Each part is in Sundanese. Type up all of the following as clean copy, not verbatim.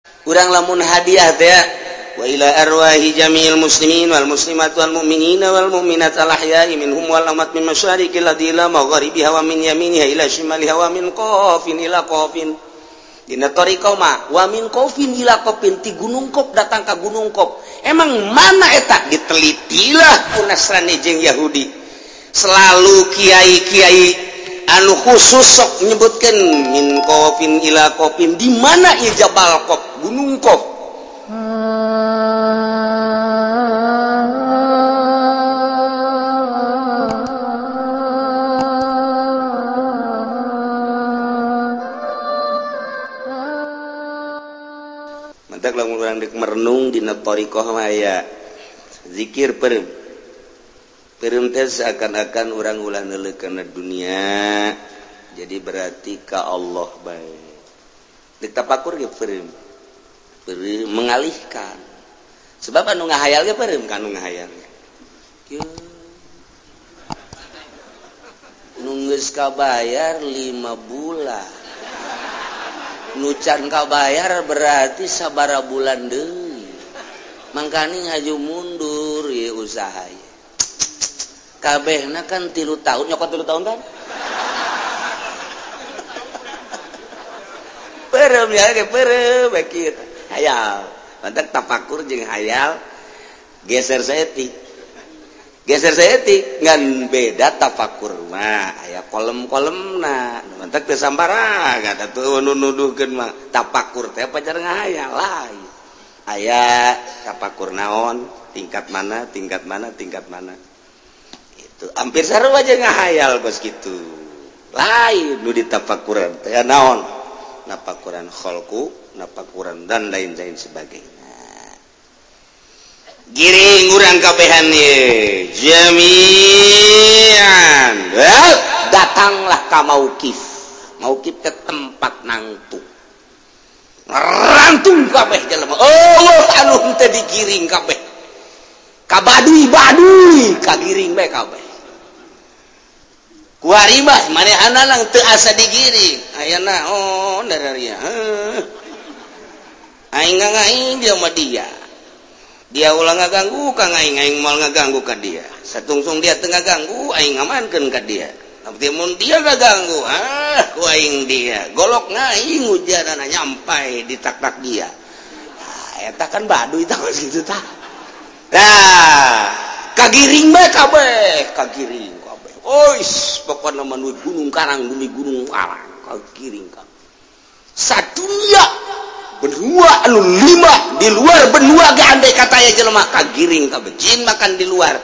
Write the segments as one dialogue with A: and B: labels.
A: Urang lamun hadiah teh wa ila arwahi jami'il muslimin wal muslimat wal mu'minina wal mu'minat al ahya'i minhum wal amwat min masyariqil ardi ila magharibiha wa min yaminiha ila shimaliha wa min qafin ila qafin. Dina thariqah mah wa min qafin ila qafin, ti gunung Qaf datang ka gunung Qaf. Emang mana eta ditelitilah ku Nasrani jeung Yahudi. Selalu kiai-kiai anu khusus sok nyebutkeun min qafin ila qafin, di mana ieu Jabal Qaf, Gunung Qaf. Mantak lamun urang deuk merenung dina thariqah mah aya zikir peureum. Peureum teh seakan-akan urang ulah neuleuh kana dunia. Jadi berarti ka Allah bae. Deuk tapakur ge peureum. Peureum mengalihkan. Sebab anu ngahayal ge peureum ka anu ngahayal. Kieu. Nu geus kabayar 5 bulan. Nu can kabayar berarti sabaraha bulan deui. Mangkani ngaju mundur ieu usaha ieu. Kabehna kan 3 tahun, nyokot 3 tahun kan? Peureum ya ge peureum bae kieu. Hayal. Mantak tapakur jeung hayal geser saeutik. Geser saeutik ngan beda tapakur mah aya kolem-kolemna. Mantak teu sambarangan atuh nu nuduhkeun mah tapakur teh pacar ngahayal lain. Aya tapakur naon, tingkat mana, tingkat mana, tingkat mana. Itu hampir sarua aja ngahayal kos kitu. Lain nu ditapakuran teh naon? Napakuran kholku, napakuran dan lain-lain sebagainya. Giring urang kabehan ye jami'an. Datanglah ka mauqif. Mauqif ke tempat nangtung. Rantung kabeh jelema. Oh, anu teu digiring kabeh. Ka baduy-baduy kagiring bae kabeh. Kuari mah manehana lang teu asa digiring. Ayana oh dararia. Aing ngaing dia mah dia. Dia ulah ngaganggu ka aing, aing moal ngaganggu ka dia. Satungsung dia teu ngaganggu, aing ngamankeun ka dia. Tapi mun dia ngaganggu, ah ku aing dia. Golok ngaing ujarana nyampai di tak-tak dia. Nah, eta kan baduy tah kitu tah. Nah, kagiring bae kabeh, kagiring kabeh. Ois, pokona mah nu Gunung Karang, nu Gunung Karang, kagiring kabeh. Sadunya benua anu 5 di luar benua ge andai kata aya jelema kagiring kabeh. Jin makan di luar.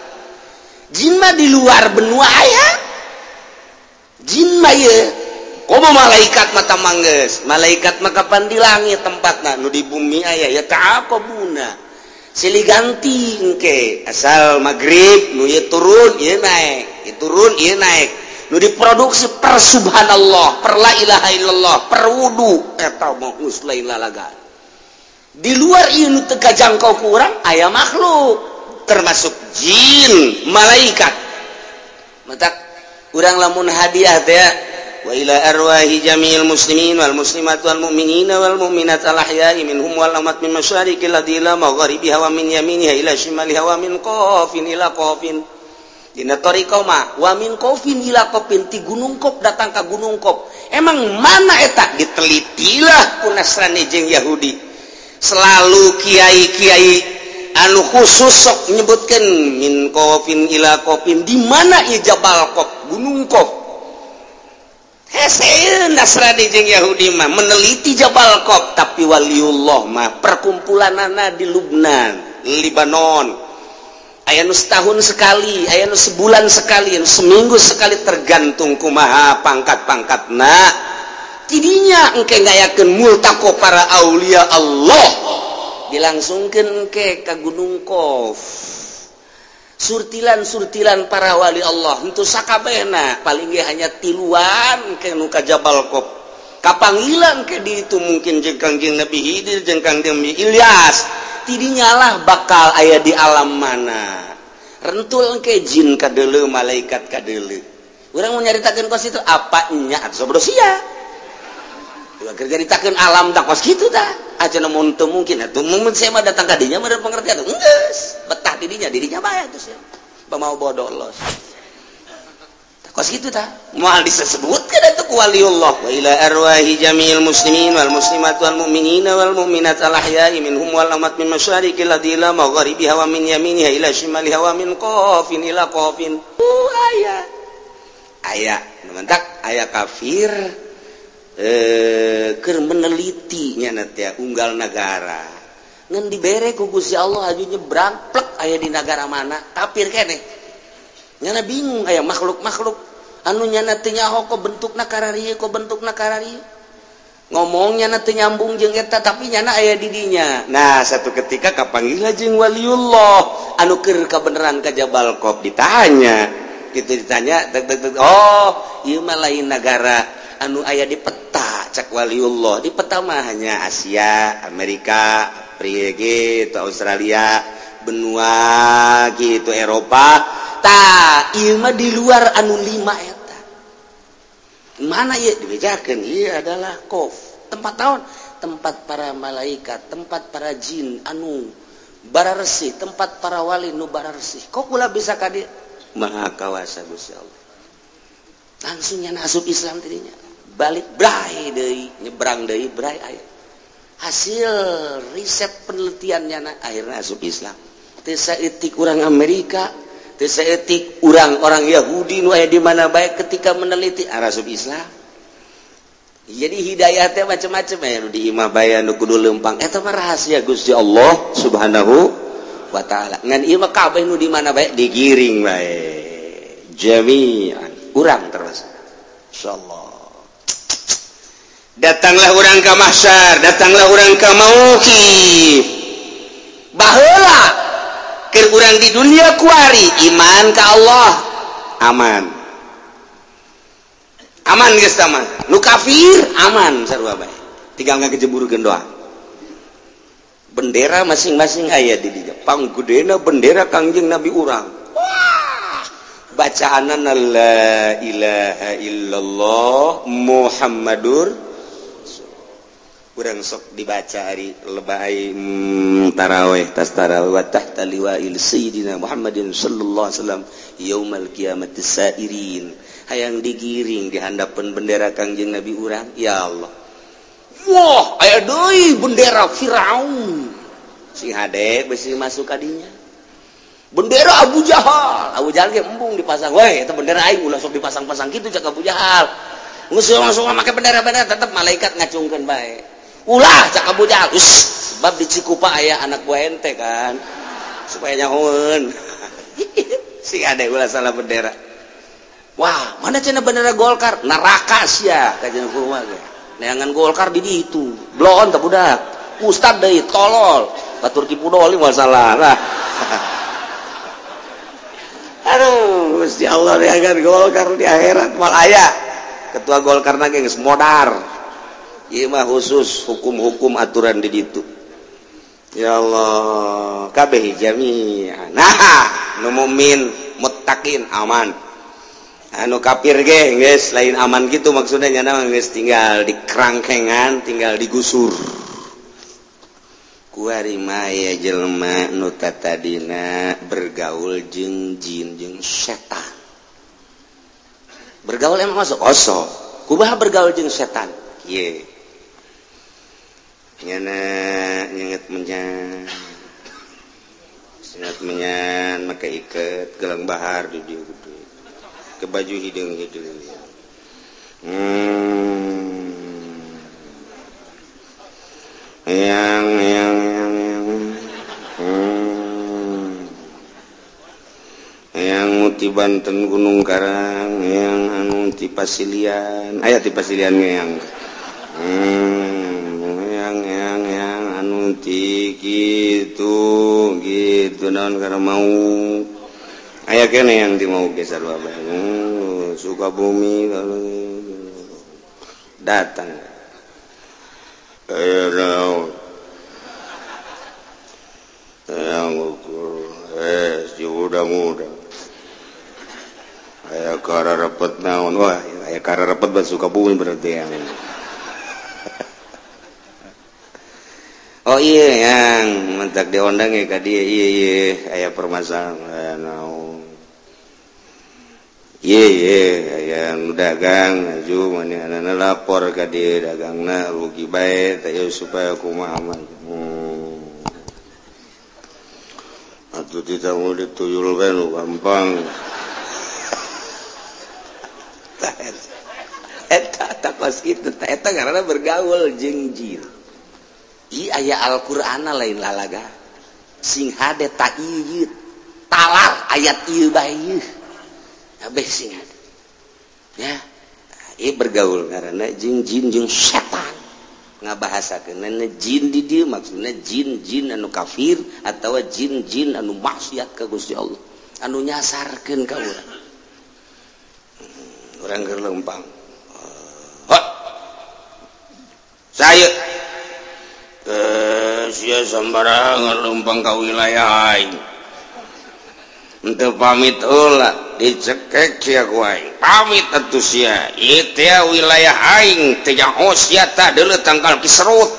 A: Jin mah di luar benua aya. Jin mah ye komo malaikat mah tamanggeus. Malaikat mah kapan di langit tempatna, nu di bumi aya ya ta'aqabuna. Silih ganti engke asal magrib nu ieu turun ieu naek, ieu turun ieu naek. Nu diproduksi per subhanallah, per la ilaha illallah, per wudu eta mah geus lain lalaga. Di luar ieu nu teu kajangkau ku urang aya makhluk termasuk jin, malaikat. Matak urang lamun hadiah teh wa ila arwahi jami'il muslimin wal muslimat wal mu'minina wal mu'minat al ahya'i minhum wal amwat min masyariqil ardi ila magharibiha wa min yaminiha ila shimaliha wa min qafin ila qafin. Dina thariqah mah wa min qafin ila qafin, ti Gunung Qaf datang ka Gunung Qaf. Emang mana eta ditelitilah ku Nasrani jeung Yahudi. Selalu kiai-kiai anu khusus sok nyebutkeun min qafin ila qafin, di mana ieu Jabal Qaf, Gunung Qaf. Hese Nasrani jeung Yahudi mah meneliti Jabal Qaf, tapi waliullah mah perkumpulanana di Lubnan, Libanon. Aya nu setahun sekali, aya nu sebulan sekali, aya nu seminggu sekali, tergantung kumaha pangkat-pangkatna. Tidinya engke ngayakeun multaqo para aulia Allah, dilangsungkeun engke ka Gunung Qaf. Surtilan-surtilan para wali Allah henteu sakabehna, paling ge hanya tiluan engke nu ka Jabal Qaf. Kapanggilan ke di itu mungkin jeung Kangjeng Nabi Khidir jeung Kangjeng Nabi Ilyas. Tidinya lah bakal aya di alam mana. Rentul engke jin kadeuleu, malaikat kadeuleu. Urang mau nyaritakeun kos itu apa nya atuh sia. Kerja alam tak kos gitu dah aja namun teu mungkin atuh mun saya mah datang ka dinya meureun pengertian geus betah di dinya dirinya bae atuh sia pamau bodoh los kos kitu tah moal disebutkeun atuh ku waliullah wa ila arwahi jamil muslimin wal muslimat wal mu'minina wal mu'minat al ahya'i minhum wal amwat min masyariqil ardi ila magharibiha wa min yaminiha ila shimaliha wa min qafin ila qafin. Aya aya mentak aya kafir keur meneliti nya teh unggal nagara ngan dibere ku Gusti Allah aju nyebrang plek aya di nagara mana kafir keneh nyana bingung aya makhluk-makhluk anu nyana teu nyaho ko bentukna kararieu ko bentukna kararieu ngomong nyana teu nyambung jeung eta tapi nyana aya di dinya. Nah satu ketika kapanggih jeung waliullah anu keur kabeneran ka Jabal Qaf ditanya gitu ditanya tek tek tek oh ieu mah lain nagara anu aya di peta cak waliullah di peta mah hanya Asia, Amerika, Afrika gitu, Australia, benua gitu, Eropa. Tah, ieu mah di luar anu lima eta. Mana ieu dibejakeun? Ieu adalah Qof, tempat taon, tempat para malaikat, tempat para jin anu bararesih, tempat para wali nu bararesih. Kok kula bisa ka dieu? Maha kawasa Gusti Allah. Langsung nya asup Islam tadinya. Balik bray deui, nyebrang deui bray aya. Hasil riset penelitiannya na, akhirnya asup Islam. Teu saeutik urang Amerika, teu saeutik urang-orang Yahudi nu aya di mana bae ketika meneliti asup Islam. Jadi hidayah teh macam-macam aya nu di imah bae nu kudu leumpang. Eta mah rahasia Gusti Allah Subhanahu wa taala. Ngan ieu mah kabeh nu di mana bae digiring bae. Jami'an urang terus. Insyaallah. Datanglah urang ka mahsyar, datanglah urang ka mauqif. Baheula keur urang di dunia kuari iman ka Allah aman. Aman geus tah mah. Nu kafir aman sarua bae. Tinggal ngagejeburkeun doa. Bendera masing-masing aya di dinya. Panggedena bendera Kangjeng Nabi urang. Wah, bacaanana la ilaha illallah Muhammadur urang sok dibaca hari lebay tarawih tas tarawih wa tahta liwa'il sayyidina Muhammadin sallallahu alaihi wasallam yaumal qiyamati sairin hayang digiring di handapeun bendera Kangjeng Nabi urang ya Allah. Wah aya deui bendera Firaun sing hade besi masuk ka dinya bendera Abu Jahal. Abu Jahal ge embung dipasang we eta bendera aing ulah sok dipasang-pasang kitu cak Abu Jahal geus langsung make bendera-bendera tetep malaikat ngacungkeun bae ulah cak Abu Jahal sebab di Cikupa aya anak buah ente kan supaya nyahoeun sing ade ulah salah bendera. Wah mana cenah bendera Golkar neraka sia kajian kumaha ge neangan Golkar di ditu blon teh budak ustad deui tolol batur kipu doli masalah lah. Aduh Gusti Allah neangan Golkar di akhirat mal aya ketua Golkar na ge geus modar. Ieu mah khusus hukum-hukum aturan di ditu. Ya Allah, kabeh jami'an. Nah, nu mukmin muttaqin aman. Anu kafir ge geus lain aman gitu maksudnya nya mah geus tinggal dikerangkengan, tinggal digusur. Kuari mah aya jelema nu tatadina bergaul jeung jin jeung setan. Bergaul emang masuk osok. Kumaha bergaul jeung setan? Kieu. Nyana nyenget menyan. Sengat menyan make iket gelang bahar di dieu gede. Ke baju hideung-hideung. Yang yang ti Banten Gunung Karang, yang anu ti Pasilian, aya ti Pasilian yang yang anu ti kitu gitu naon karena mau aya kene yang di mau ge sarua bae Sukabumi datang aya naon yang ukur si muda-muda aya kararepet naon wah aya kararepet bat Sukabumi berarti yang Oh iya yang mentak diondang ya ka dia, iya iya aya permasalahan naon. Iya iya aya nu dagang aju manehna lapor ka dia dagangna rugi bae teh supaya kumaha mah. Atuh tidak mau dituyul bae nu gampang. Eta takos kitu teh eta ngaranna bergaul jeung jin. Ieu aya Al-Qur'ana lain lalaga. Sing hade ta ieu talar ayat ieu bae ieu. Kabeh sing hade. Ya, ieu bergaul ngaranna jeung jin jeung setan. Ngabahasakeunna jin di dieu maksudna jin-jin anu kafir atawa jin-jin anu maksiat ka Gusti Allah, anu nyasarkeun ka urang. Urang keur lempang. Saya sia sembarangan lempang ka wilayah aing. Henteu pamit heula dicekek sia ku aing. Pamit atuh sia. Ieu teh wilayah aing teh nyaho sia tah deuleu tangkal kiserut.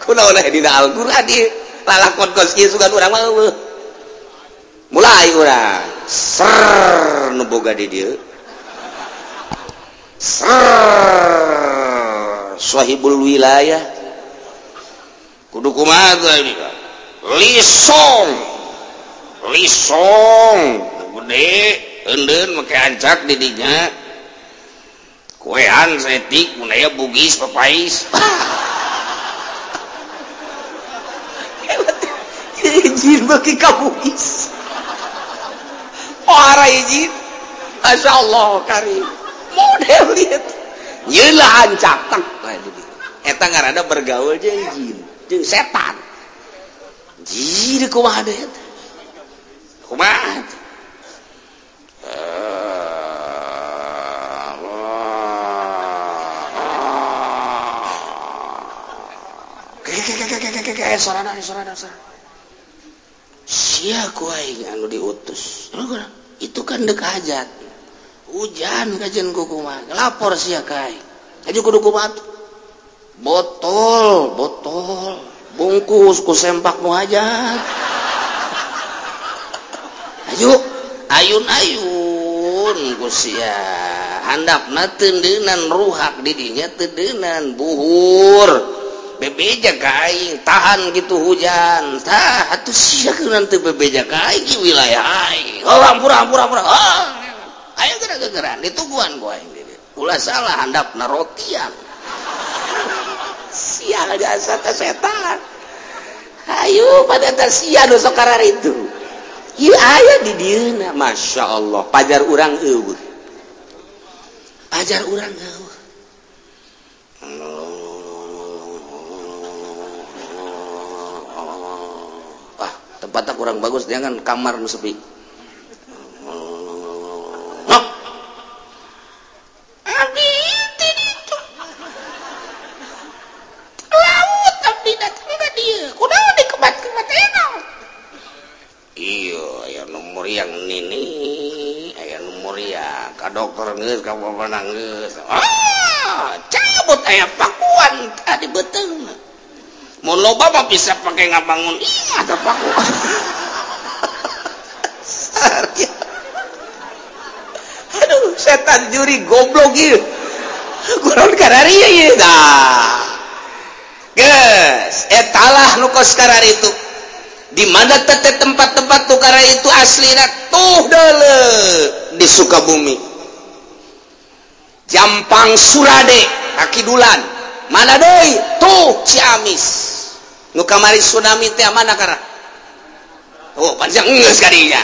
A: Kunaon aya dina Al-Qur'an ieu? Lalakon kos ieu sugan urang mah eueuh. Mulai urang ser nu boga di dieu. Ser sahibul wilayah kudu kumaha ini lisong lisong gede eundeun make ancak di dinya kuean setik mun aya bugis papais izin beuki ka bugis ora izin masyaallah karim model lihat nyelah ancak tak eta ngaranna bergaul jeung jin jeung setan jin kumaha deui eta kumaha sorana sorana sorana sia ku aing anu diutus itu kan dek hajat hujan kajian kumaha lapor sia ka aing aju kudu kumaha botol botol bungkus ku sempak nu hajat aju ayun-ayun ku sia handapna teundeunan ruhak di dinya teundeunan buhur bebeja ka aing tahan gitu hujan tah atuh sia kunaon teu bebeja ka aing wilayah aing oh ampura ampura ampura oh ayo geura-geuraan dituguan ku aing di dieu ulah salah handapna rotian sial jasa teh setan ayo pada teh sia nu sok kararitu ieu aya di dieuna masyaallah pajar urang eueuh pajar urang eueuh ah tempatnya kurang bagus jangan kamar nu sepi. Dokter geus ka bapak geus ah cabut aya pakuan tadi beuteung mun loba mah bisa pake ngabangun imah teh pakuan. Aduh setan juri goblok ieu kunaon kararieu ieu tah geus etalah nu kos kararitu di mana teh tempat-tempat nu kararitu aslina tuh deuleu di Sukabumi Jampang Surade Kakidulan mana deui tuh Ciamis nu kamari tsunami teh mana kara oh panjang geus ka dinya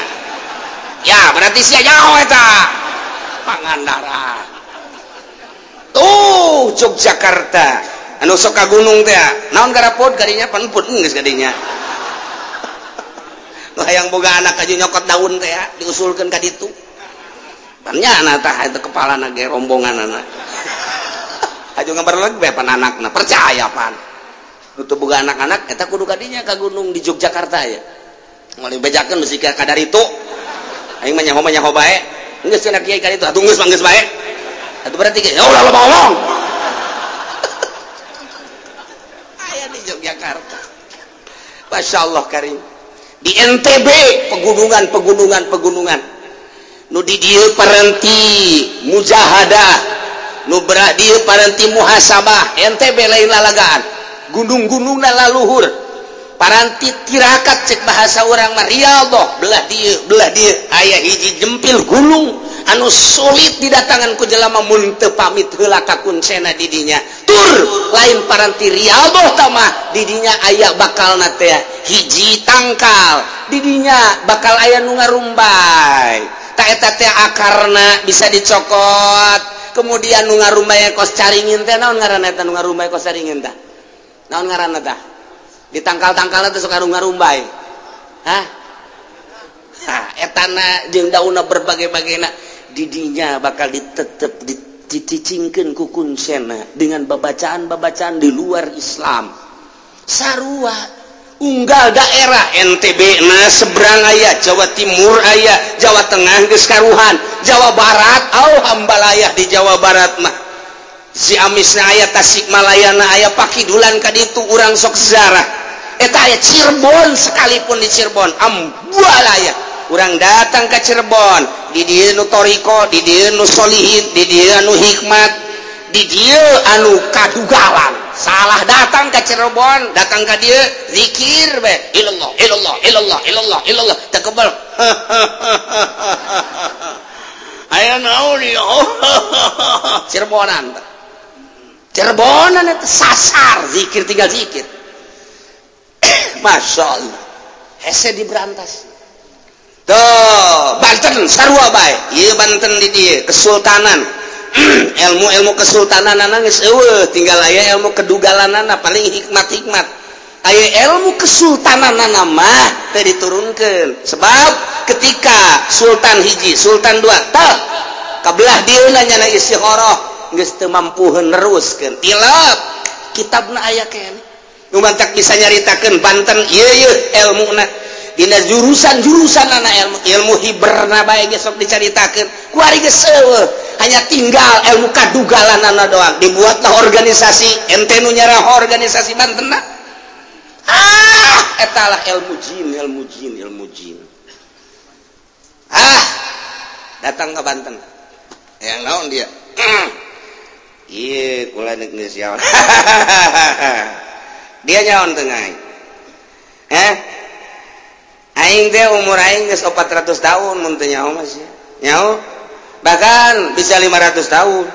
A: ya berarti sia nyaho eta Pangandaran tuh Yogyakarta anu sok ka gunung teh naon karapot ka dinya panput geus ka dinya nu hayang boga anak aja nyokot daun teh diusulkeun ka ditu nya anak tah itu kepala nage rombongan anak aju ngabar lagi bae pan anakna percaya pan nu boga anak-anak eta kudu kadinya ka gunung di Yogyakarta ya moal dibejakeun bisi ka kadar itu aing mah nyaho bae geus cenah kiai ka ditu atuh geus mah geus bae atuh berarti ya ulah loba ngomong. Yogyakarta. Masya Allah karim. Di NTB pegunungan pegunungan pegunungan. Nu di dieu parenti mujahadah, nu belah dieu parenti muhasabah. NTB lain lalagaan. Gunung-gunungna laluhur. Paranti tirakat cek bahasa urang mah riyadhah, belah dieu aya hiji jempil gunung anu sulit didatangan ku jelema mun teu pamit heula ka kuncena di dinya. Tur lain paranti riyadhah tah di dinya aya bakalna teh hiji tangkal, di dinya bakal aya nu ngarumbay. Ta eta teh akarna bisa dicokot. Kemudian nu ngarumbay kos caringin teh naon ngaranna eta nu ngarumbay kos caringin tah? Naon ngaranna tah? Di tangkal-tangkalna teh sok ngarumbay. Hah? Hah, etana jeung daunna berbagai-bagaina di dinya bakal ditetep dicicingkeun ku kuncena dengan babacaan-babacaan di luar Islam. Sarua unggal daerah NTB na seberang aya, Jawa Timur aya, Jawa Tengah geus karuhan, Jawa Barat au hambalayah di Jawa Barat mah. Ciamisna aya, Tasikmalayana aya, Pakidulan ka ditu urang sok sejarah. Eta aya Cirebon, sekalipun di Cirebon ambualaya. Urang datang ke Cirebon, di dieu nu toriko, di dieu nu solihin, di dieu anu hikmat, di dieu anu kadugalan. Salah datang ke Cirebon, datang ka dieu zikir be, ilallah ilallah ilallah ilallah ilallah, teu kebel. Aya naon ieu? Cirebonan. Cirebonan itu sasar zikir tinggal zikir. Masya Allah, hese diberantas. Tuh Banten sarua bae, ieu Banten di dieu kesultanan. Ilmu-ilmu kesultanan geus eueuh, tinggal aya ilmu kedugalanana paling hikmat-hikmat. Aya ilmu kesultananana mah teu diturunkeun. Sebab ketika sultan hiji, sultan dua, tah kabelah dieuna nyana istikharah geus teu mampu neruskeun. Tilap kitabna aya keneh. Nu mantak bisa nyaritakeun Banten ieu ieu elmuna dina jurusan-jurusan ana ilmu, ilmu hiberna bae geus sok dicaritakeun. Kuari geus eueuh, hanya tinggal ilmu kadugalanana doang. Dibuatlah organisasi, ente nu nyarah organisasi Bantenna. Ah, etalah ilmu jin, ilmu jin, ilmu jin. Ah, datang ke Banten. Yang naon dia? Ieu kula neuk geus nyaon. Dia nyaon teu aing. Eh? Aing teh umur aing geus 400 tahun mun teu nyaho mah sia. Nyaho? Bahkan bisa 500 tahun.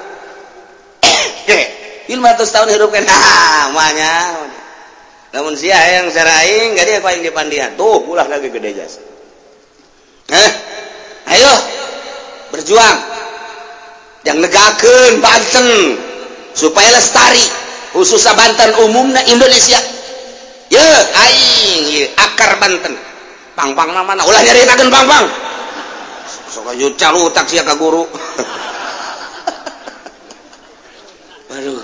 A: 500 tahun hidup kan. Ah, mah nyaho. Lamun sia hayang cara aing gak dia ku aing dipandian. Tuh ulah lagi gede jasa. Ayo berjuang. Yang negakeun Banten supaya lestari, khususnya Banten umumna Indonesia. Ye aing ye akar Banten. Pang-pang mana ulah nyaritakeun pang-pang. Sok aya calutak sia ka guru. Aduh,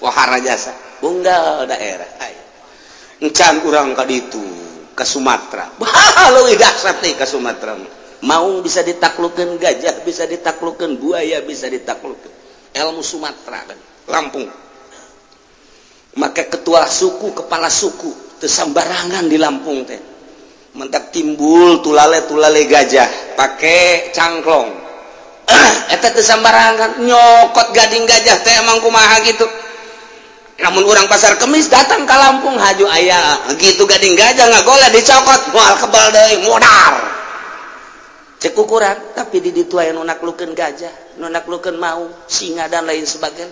A: wahara jasa. Unggal daerah. Encan urang ka ditu ka Sumatera. Bah, leuwih dahsyat teh ka Sumatera. Maung bisa ditaklukeun, gajah bisa ditaklukeun, buaya bisa ditaklukeun. Ilmu Sumatera kan, Lampung. Maka ketua suku, kepala suku teu sambarangan di Lampung teh. Mentak timbul tulale-tulale gajah pake cangklong. Eta teu sambarangan nyokot gading gajah teh emang kumaha gitu. Namun orang pasar kemis datang ke Lampung haju aya gitu gading gajah ngagola dicokot moal kebal deui modar. Cek ukuran tapi di ditu aya nu naklukeun gajah, nu naklukeun maung, singa dan lain sebagainya.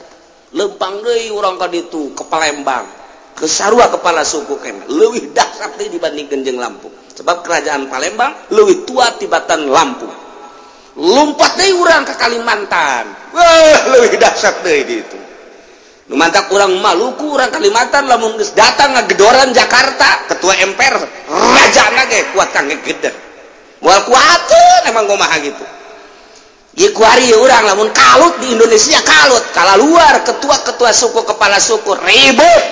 A: Lempang deui urang ka ditu ke Palembang. Ke sarua kepala suku kene leuwih dahsyat deui dibandingkeun jeung Lampung. Sebab kerajaan Palembang leuwih tua tibatan Lampung. Lompat deui urang ke Kalimantan. Wah, leuwih dahsyat deui di ditu. Nu mantak urang Maluku, urang Kalimantan lamun geus datang ngagedoran Jakarta, ketua MPR rajana ge kuat kang geder. Moal kuateun emang kumaha gitu. Ieu kuari urang lamun kalut di Indonesia kalut, kala luar ketua-ketua suku kepala suku ribut.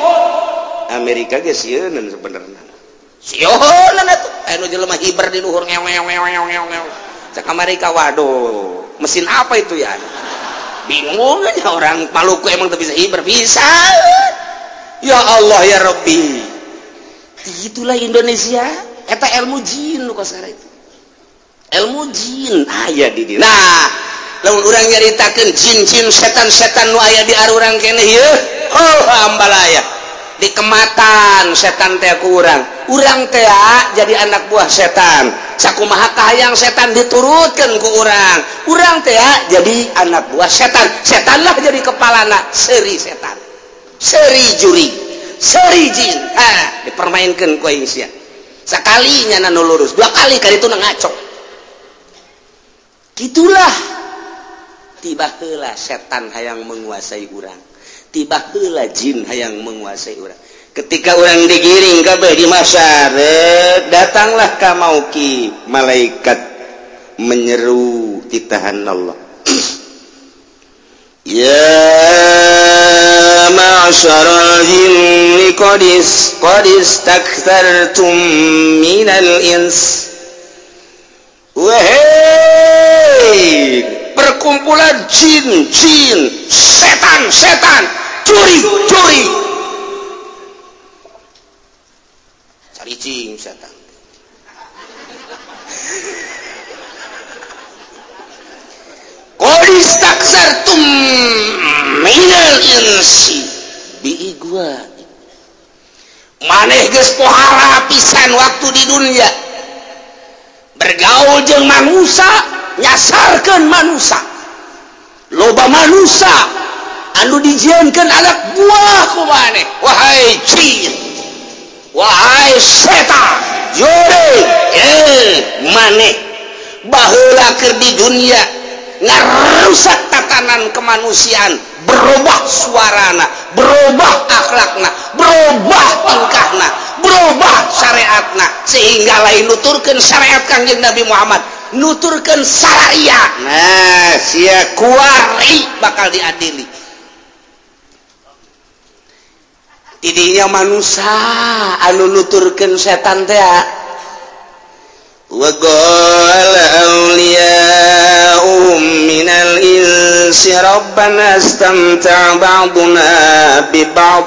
A: Amerika ge sieuneun sebenarnya. Sieuneun atuh aya nu jelema hiber di luhur ngew ngew ngew ngew ngew. Cek Amerika waduh, mesin apa itu ya? Bingung aja orang Maluku emang tuh bisa hiber bisa. Ya Allah ya Rabbi. Itulah Indonesia eta ilmu jin nu kosara itu. Ilmu jin aya di dieu. Nah, lamun urang nyaritakeun jin-jin setan-setan nu aya di arurang keneh ieu, oh ambalaya. Dikematan setan teh ku urang. Urang teh jadi anak buah setan. Sakumaha kahayang setan diturutkeun ku urang. Urang teh jadi anak buah setan. Setanlah jadi kepalana, seuri setan. Seuri juri, seuri jin. Ha, dipermainkeun ku aing sia. Sakali nyana nu lurus, dua kali kali itu ngaco. Gitulah tiba heula setan hayang menguasai urang, tiba heula jin hayang menguasai urang. Ketika urang digiring kabeh di mahsyar, datanglah ka mauki malaikat menyeru titahan Allah. Ya ma'syaral jinni qad istakthartum minal ins. Wahai perkumpulan jin-jin, setan-setan, curi-curi, cari jin setan. Qad istakthartum minal insi biigwa. Maneh geus pohara pisan waktu di dunia. Bergaul jeung manusia, nyasarkeun manusia. Loba manusia anu dijieunkeun anak buah ku maneh. Wahai jin, wahai setan, jure maneh baheula keur di dunia ngarusak tatanan kemanusiaan, berubah suarana, berubah akhlakna, berubah tingkahna, berubah syariatna, sehingga lain nuturkeun syariat Kangjeng Nabi Muhammad, nuturkeun syariat. Nah, sia kuari bakal diadili. Tidinya manusia anu nuturkeun setan teh. Wa qala awliya'uhum minal insi rabbana istamta'a ba'duna bi ba'd.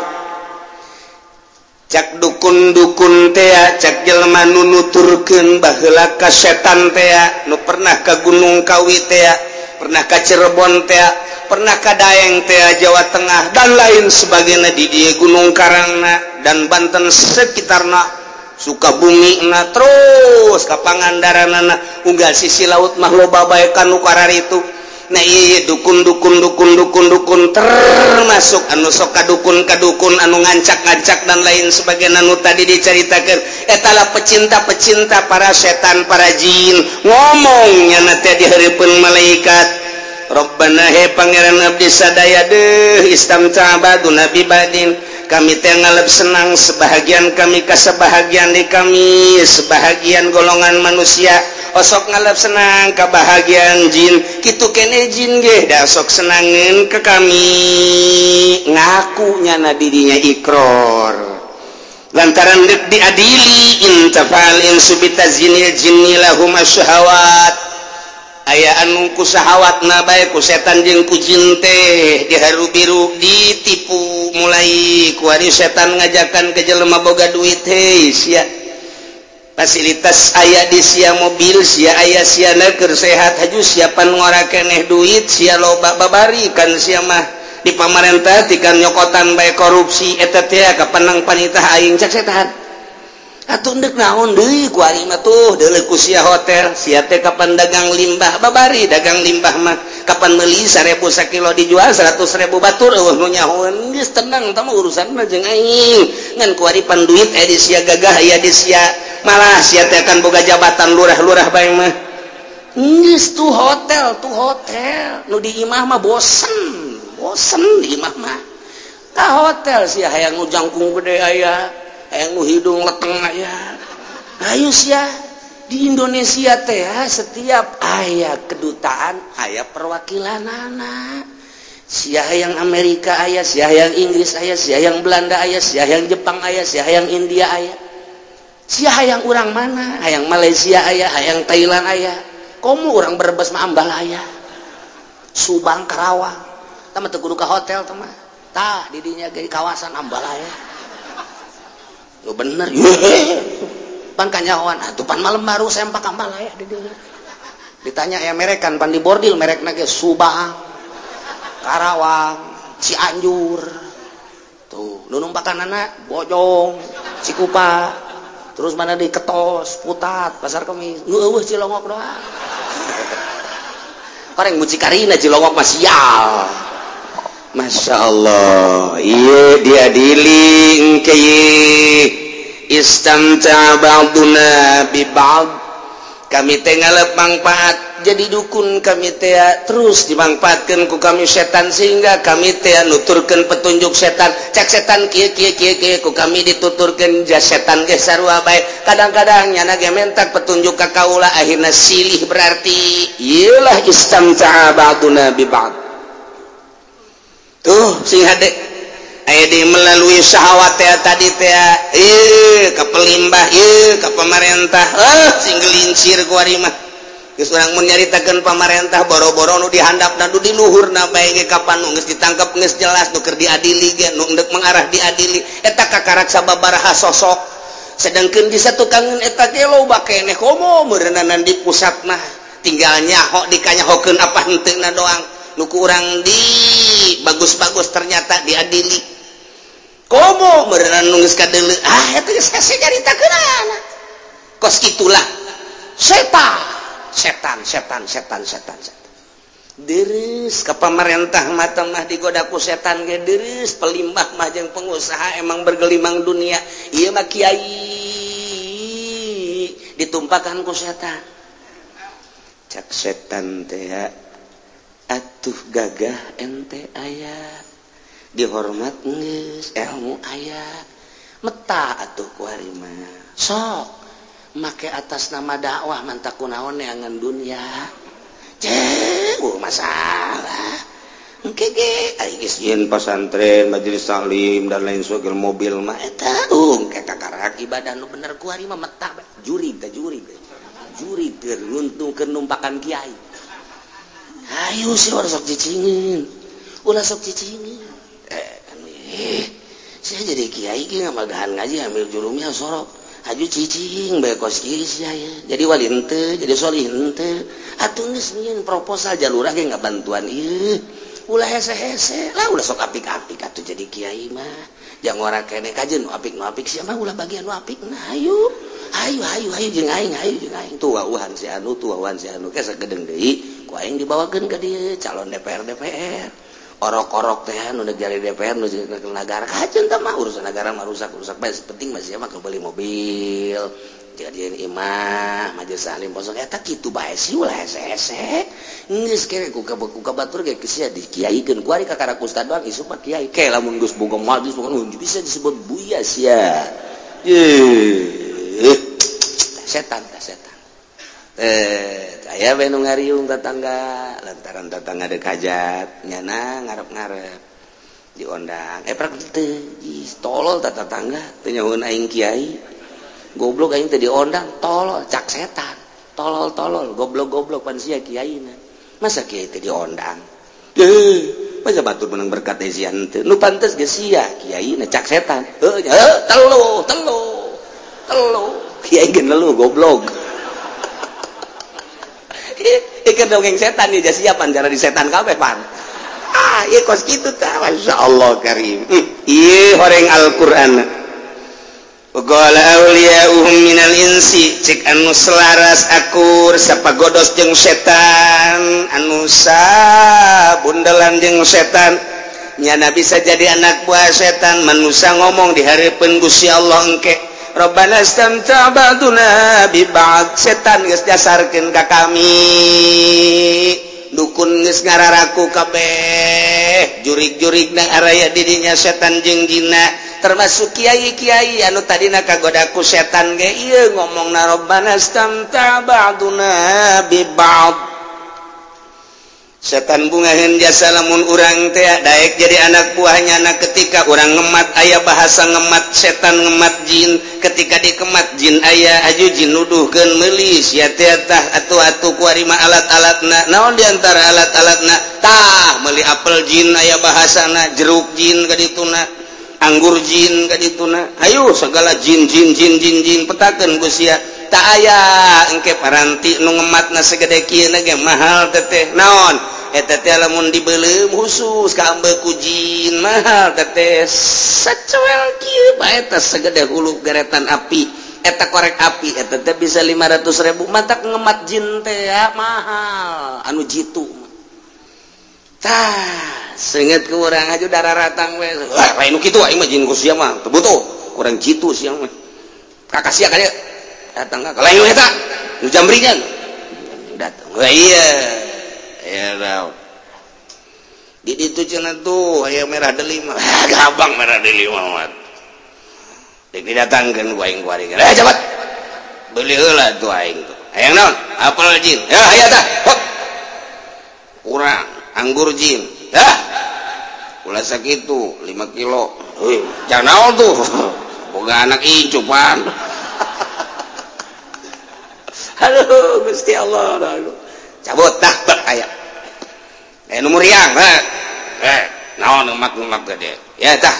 A: Cak dukun-dukun tea, cak jelema nu nuturkeun baheula ka setan tea, nu pernah ka Gunung Kawi tea, pernah ka Cirebon tea, pernah ka Daeng tea Jawa Tengah dan lain sebagainya di dieu Gunung Karangna dan Banten sekitarna, Sukabumi na terus ka Pangandaranana, unggal sisi laut mah loba bae ka nu kararitu. Nah iya dukun dukun dukun dukun dukun termasuk anu sok kadukun kadukun anu ngancak-ngancak dan lain sebagainya anu tadi diceritakan etalah pecinta-pecinta para setan para jin ngomongnya nanti di hareupeun malaikat. Rabbana he pangeran abdi sadaya deuh istamta baduna bibadin, kami teh ngalep senang sebahagian kami ka sebahagian di kami sebahagian golongan manusia osok ngalep senang kebahagiaan jin kitu kene jin ge da sok senangeun ke kami. Ngaku nyana dirinya ikror lantaran deuk diadili intafal insu bitazinil jinni lahum asyahawat. Aya anu ku syahawatna bae ku setan jeung ku jin teh diharu biru ditipu mulai ku ari setan ngajakan ke jelema boga duit hei sia fasilitas aya di sia mobil sia aya sia keur sehat haju siapan ngora keneh duit sia loba babari kan sia mah di pamarentah tikan nyokotan bae korupsi eta teh kapenang panitah aing cak setan atuh ndek naon deui ku ari mah tuh deuleu ku sia hotel sia teh kapan dagang limbah babari dagang limbah mah kapan meuli 1000 sakilo dijual 100.000 batur eueuh nu nyahoeun geus tenang tah mah urusan mah jeung aing ngan ku ari pan duit aya di sia gagah aya di sia malah sia teh kan boga jabatan lurah-lurah bae mah geus tuh hotel nu di imah mah bosen bosen di imah mah ka hotel sia hayang nu jangkung gede aya hayang nu hidung leteng aya. Ayo sia di Indonesia teh setiap aya kedutaan aya perwakilanana. Sia hayang Amerika aya, sia hayang Inggris aya, sia hayang Belanda aya, sia hayang Jepang aya, sia hayang India aya. Sia hayang urang mana? Hayang Malaysia aya, hayang Thailand aya. Komo urang Brebes mah Ambalaya. Subang Karawang. Tah mah teu kudu ka hotel tah mah. Tah di dinya ge kawasan Ambalaya. Lu bener pan kanyahoan atuh pan malam baru sempak kambalaya di dieu. Ditanya ya merekan pan di bordil merekna ge Subang, Karawang, Cianjur. Tuh, nu numpakanana Bojong, Cikupa, terus mana di Ketos, Putat, Pasar Kemis. Nu eueuh Cilongok doang. Orang mucikarina Cilongok mah sial. Masya Allah, iya diadili engke istamta ba'duna bi ba'd. Kami teh ngalep manfaat jadi dukun kami teh terus dimanfaatkeun ku kami setan sehingga kami teh nuturkeun petunjuk setan. Cak setan kieu kieu kieu kieu ku kami dituturkeun ja setan ge sarua bae. Kadang-kadang nyana ge mentak petunjuk ka kaula akhirna silih berarti ieu lah istamta ba'duna bi ba'd. Tuh sing hade aya di melalui syahwat teh tadi teh ieu ka pelimbah ieu ka pamarentah sing gelincir ku ari mah geus urang mun nyaritakeun pamarentah boro-boro nu dihandapna nu di luhurna bae ge kapan nu geus ditangkep geus jelas nu keur diadili ge nu endek mengarah diadili eta kakarak sababaraha sosok sedangkeun di satukangeun eta ge loba keneh komo meureunana di pusat mah tinggal nyaho dikanyahokeun apa henteuna doang nu ku urang di bagus-bagus ternyata diadili komo beneran nunggu kadeuleu ah eta geus hese nyaritakeunana kos itulah setan setan setan setan setan setan dereus ka pamarentah mata mah digoda ku setan ge dereus pelimbah mah jeung pengusaha emang bergelimang dunia ieu mah kiai ditumpakan ku setan cak setan teh atuh gagah ente aya dihormat geus ilmu aya meta atuh ku ari mah sok make atas nama dakwah mantak kunaon neangan dunia ceuh masalah engke ge ari geus nyieun pasantren majelis taklim dan lain sebagainya mobil mah eta engke kakarak ibadah nu bener ku ari mah meta jurig teh jurig jurig teh nguntungkeun numpakan kiai ayo sih ulah sok cicingin ulah sok cicingin saya jadi kiai ge ngamagahan ngaji ambil jurumnya sorok haju cicing bae kos kieu sia jadi wali henteu jadi solih henteu atuh geus nyieun proposal jalurah ge ngabantuan ieu ulah hese-hese lah ulah sok apik-apik atuh jadi kiai mah jang ora keneh kajeun nu apik nu apik sia mah ulah bagian nu apik nah ayo ayo ayo ayo jeung aing ayo jeung aing tuh wauhan si anu tuh wauhan si anu ke sagedeng deui ku aing dibawakeun ka dieu calon DPR DPR orok-orok teh nu jadi DPR nu negara kajeun tah mah urusan negara mah rusak-rusak bae penting mah sia mah beli mobil jadian imah majelis taklim posok eta kitu bae sih ulah hese-hese geus kere ku kabatur ge sia dikiaikeun ku ari kakara ustad doang isuk mah kiai ke lamun geus boga majelis bisa disebut buya sia ye setan tah setan aya we nu ngariung tetangga lantaran tetangga deuk hajat nyana ngarep-ngarep diondang prak teu tolol tah tetangga teu nyahoeun aing kiai goblok aing teh diondang tolol cak setan tolol-tolol goblok-goblok pan sia kiaina masa kiai teh diondang masa batur menang berkat teh sia henteu nu pantes ge sia kiaina cak setan heuh telu telu telu kiai ge nelu goblok ieu dongeng setan ieu siapan cara di setan kabeh pan ah ieu kos kitu tah masyaallah karim ieu horeng Al-Qur'an qala awliya'uhum minal insi cik anu selaras akur sapagodos jeung setan anu sabundelan jeung setan nyana bisa jadi anak buah setan manusia ngomong di hareupeun Gusti Allah engke Rabbana istamta ba'duna bi ba'd setan geus dasarkeun ka kami dukun geus ngararaku kabeh jurig-jurigna araya didinya setan jeung jina termasuk kiai-kiai anu tadina kagoda ku setan ge ieu ngomongna Rabbana istamta ba'duna bi ba'd setan bungaheun jasa lamun urang teh daek jadi anak buahnya anak ketika urang ngemat aya bahasa ngemat setan ngemat jin ketika dikemat jin aya aju jin nuduhkeun meuli sia teh tah atuh-atuh ku ari mah alat-alatna naon di antara alat-alatna tah meuli apel jin aya bahasana jeruk jin ka dituna Anggur jin ka dituna. Ayo segala jin jin jin jin jin petakeun ku sia. Tak aya engke paranti nu ngematna segede kieu ge mahal teteh. Naon? Eta teh lamun dibeuleum khusus ka ambeuk ku jin mahal teteh. Sacuel kieu bae teh segede hulu geretan api. Eta korek api eta teh bisa 500.000 matak ngemat jin teh ya mahal anu jitu. Tah seungeut ku urang aja darah ratang we. Wah, lain nu kitu aing mah jin ku sia mah teu butuh. Kurang jitu sia mah. Kakak sia ka dieu. Datang ka lain eta nu jamringan. Datang. Wah iya. Ya raw. Di ditu cenah tuh aya merah delima. Gabang merah delima mah. Dek didatangkeun ku aing kuari. Eh cepat. Beuli heula tuh aing tuh. Hayang naon? Apel jin. Ya aya tah. Hop. Kurang anggur jin. Hah? Ulah sakitu 5 kilo. Heuh, jangan naon tuh. Boga anak incupan. Aduh, Gusti Allah. Aduh. Cabut dah bak aya. Eh nu muriang, heh. Eh, naon ngemak-ngemak gede. Ya tah.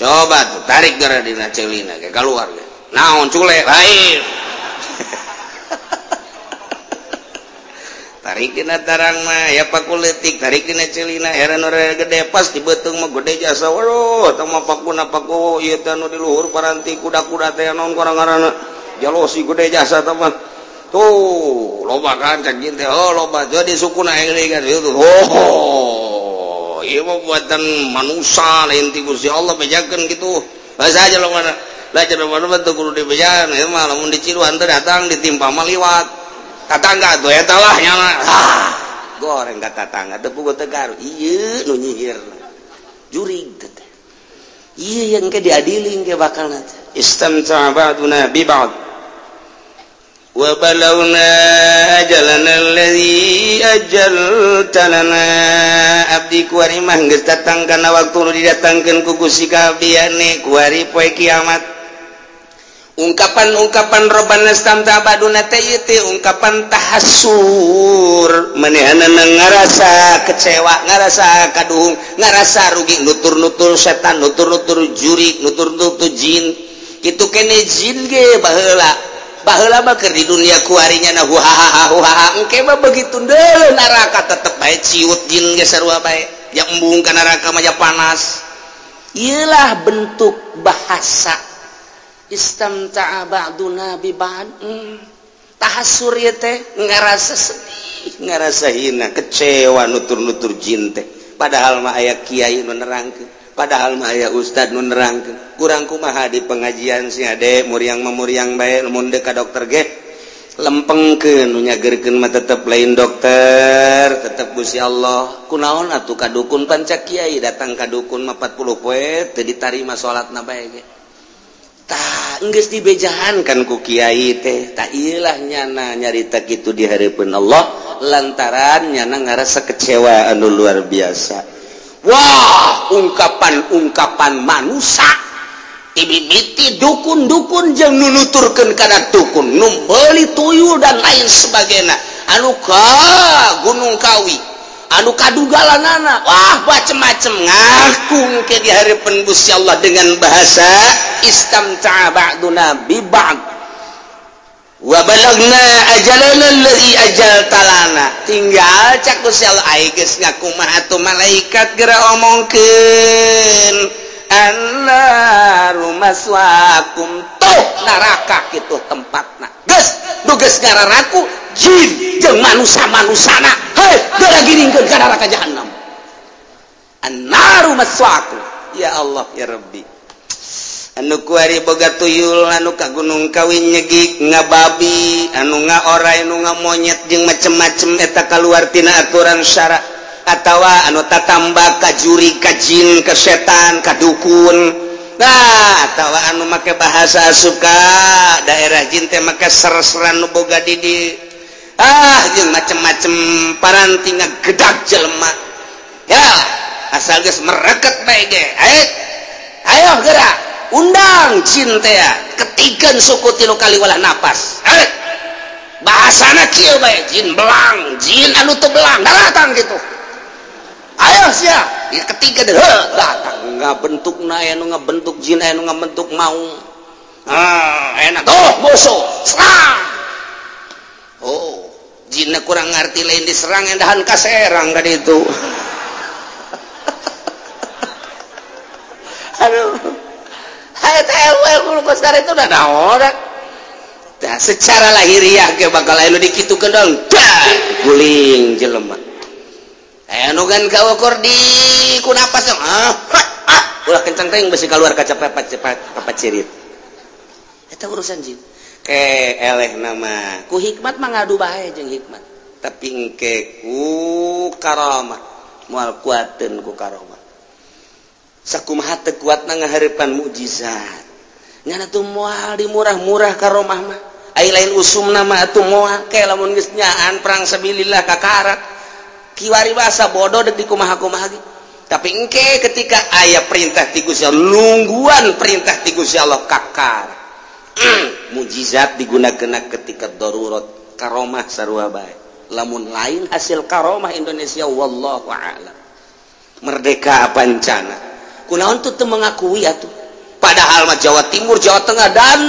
A: Coba tuh tarik gara dina celina ke keluar ge. Naon cule lain. Tarik dina tarang mah ya paku leutik, tarik dina celina heran ora gede pas di beuteung mah gede jasa. Waduh, teh mah pakuna paku ieu teh nu di luhur paranti kuda-kuda teh naon korang-ngaranna. Jalosi gede jasa teh mah. Tuh, loba kan cak jin teh. Oh, loba. Jadi sukuna aing kan itu. Oh. Ieu mah buatan manusia lain ti Gusti Allah bejakeun kitu. Bahasa aja lo mana. Lah cenah mana teu kudu dibejaan ieu mah lamun diciluan teh datang ditimpa mah liwat. Tatangga tuh eta lah nya mah. Ah, goreng ka tatangga teu puguh teu garu. Ieu nu nyihir. Jurig teh. Ieu yang ke diadili ke bakal nanti. Istamta ba'duna bi ba'd. Wa balawna ajalana alladzi ajalta lana. Abdi kuari mah geus datang kana waktu nu didatangkeun ku Gusti ka abdiane kuari poe kiamat. Ungkapan-ungkapan robbana istamta ba'duna teh ieu teh ungkapan tahassur, manehanana ngarasa kecewa, ngarasa kaduhung, ngarasa rugi, nutur-nutur setan, nutur-nutur jurik, nutur-nutur jin. Kitu kene jin ge baheula. Baheula mah keur di dunia kuarinya na huhaha huhaha engke mah begitu deuleu neraka tetep bae ciut jin ge sarua bae ya embung ka neraka mah ya panas. Ieulah bentuk bahasa istamta'a ba'duna bi ba'd. Tahassur ieu teh ngarasa sedih, ngarasa hina, kecewa nutur-nutur jin teh. Padahal mah aya kiai nu nerangkeun, padahal mah aya ustad nu nerangkeun. Kurang kumaha di pengajian si ade muriang mah muriang bae mun deuk ka dokter ge lempengkeun nu nyageurkeun mah tetep lain dokter, tetep Gusti Allah. Kunaon atuh ka dukun panca kiai datang ka dukun mah 40 poe teu ditarima salatna bae ge. Tah geus dibejahan kan ku kiai teh. Tah ieu lah nyana nyarita kitu di hareupeun Allah lantaran nyana ngarasa kecewa anu luar biasa. Wah, ungkapan-ungkapan manusia ibibiti dukun-dukun jeung nu nuturkeun kana dukun, nu meuli tuyul dan lain sebagainya, anu ka Gunung Kawi, anu kadugalanana, wah macem-macem ngaku ke di hareupeun Gusti Allah dengan bahasa istamta'a ba'duna bi ba'd wa balagna ajalana allazi ajaltalana. Tinggal cak Gusti Allah ai geus ngaku mah atuh malaikat geura omongkeun annaru maswaakum, tuh neraka kitu tempatna. Geus nu geus ngararaku jin jeung manusa-manusana, hei geura giringkeun ka neraka jahanam. Annaru maswaakum. Ya Allah ya Rabbi. Anu kuari boga tuyul, anu ka Gunung Kawi nyegik ngababi, anu ngaorai, anu ngamonyet jeung macem-macem eta kaluar tina aturan syara atawa anu tatamba ka juri, ka jin, ka setan, ka dukun. Nah, atawa anu make bahasa suka daerah jin teh make ser-seran nu boga di ah jeung macem-macem paranti ngagedag jelema. Ya, asal geus mereket bae ge. Ayo gerak. Undang jin teh ketigan suku tilu kali walah napas. Bahasana kieu bae jin belang, jin anu teu belang datang gitu. Ayo sia, ketiga deh datang Ngabentukna aya nu ngabentuk jin, aya nu ngabentuk maung. Ah, enak tuh musuh serang. Oh, jinna kurang ngarti lain diserang endahan ka serang ka ditu. Aduh. Hayo teh itu udah naon. Nah, secara lahiriah ge bakal aya nu dikitukeun dong. Guling jelema. Aya nu kan kaukur di ku napas ah, ah, ulah kencang teh besi keluar kaca pepat cerit. Eta urusan jin. Ke eleh nama ku hikmat mah ngadu bae jeung hikmat. Tapi engke ku karamah moal kuateun ku karamah. Sakumaha teu kuatna ngahareupan mukjizat. Nyana tuh moal dimurah-murah karomah mah. Ai lain usumna mah atuh moal ke lamun geus nyaan perang sabilillah kakarak. Kiwari basa bodoh deuk dikumaha-kumaha ge. Tapi engke ketika aya perintah ti Gusti Allah, nungguan perintah ti Gusti Allah kakar. Mukjizat digunakeun ketika darurat, karomah sarua bae. Lamun lain hasil karomah Indonesia wallahu a'lam. Merdeka pancana. Kunaon tuh teu mengakui atuh. Padahal mah Jawa Timur, Jawa Tengah dan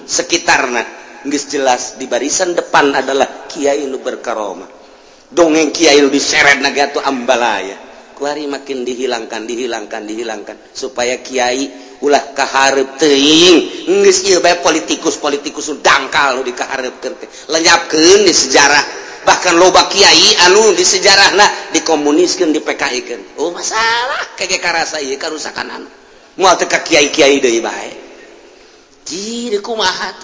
A: sekitarna geus jelas di barisan depan adalah kiai nu berkaromah. Dongeng kiai nu diseret na ge atuh ambalaya. Kuari makin dihilangkan, dihilangkan, dihilangkan supaya kiai ulah kahareup teuing. Geus ieu bae politikus-politikus nu dangkal nu dikahareupkeun teh. Lenyapkeun di sejarah. Bahkan loba kiai anu di sejarahna dikomuniskeun, di PKI-keun. Oh masalah kege karasa ieu karusakan anu. Moal teu ka kiai-kiai deui bae. Ji kumaha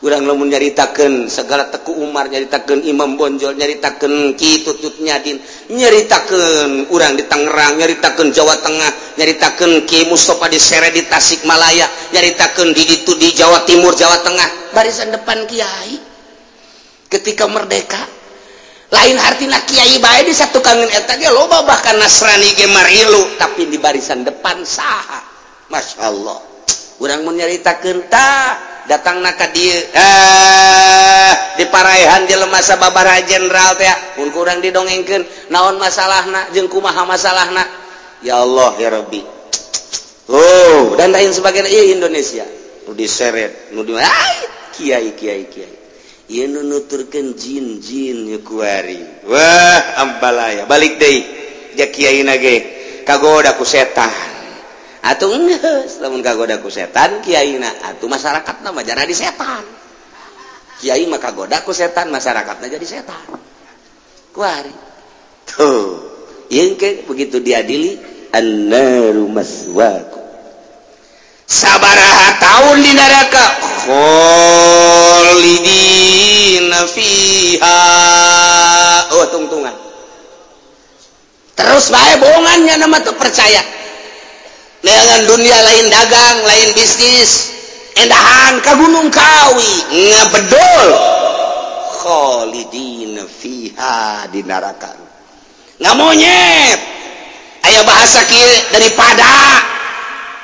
A: urang lamun nyaritakeun segala Teku Umar, nyaritakeun Imam Bonjol, nyaritakeun Ki Tutut Nyadin, nyaritakeun urang di Tangerang, nyaritakeun Jawa Tengah, nyaritakeun Ki Mustofa di Sere di Tasikmalaya, nyaritakeun di ditu di Jawa Timur, Jawa Tengah, barisan depan kiai ketika merdeka. Lain artina kiai bae di satukangeun eta ge loba bahkan Nasrani ge marilu, tapi di barisan depan saha? Masya Allah. Urang mun nyaritakeun tah datangna ka dieu di paraehan jelema sababaraha jenderal teh mun kurang didongengkeun naon masalahna jeung kumaha masalahna. Ya Allah ya Rabbi. Oh, dan lain sebagainya ieu Indonesia nu diseret nu di kiai kiai kiai. Ieu nu nuturkeun jin-jin ieu kuari. Wah, ambalaya. Balik deui ja kiaina ge kagoda ku setan. Atuh geus lamun kagoda ku setan kiaina atuh masyarakatna mah jadi setan. Kiai mah kagoda ku setan, masyarakatna jadi setan. Kuari. Tuh, ieu ke begitu diadili annaru maswaku. Sabaraha tahun di neraka kholidina fiha. Oh tungtungan. Terus bae bohongannya nama tuh percaya. Dengan dunia lain dagang, lain bisnis, endahan ka Gunung Kawi ngabedol kholidina fiha di neraka. Ngamonyet. Aya bahasa kieu daripada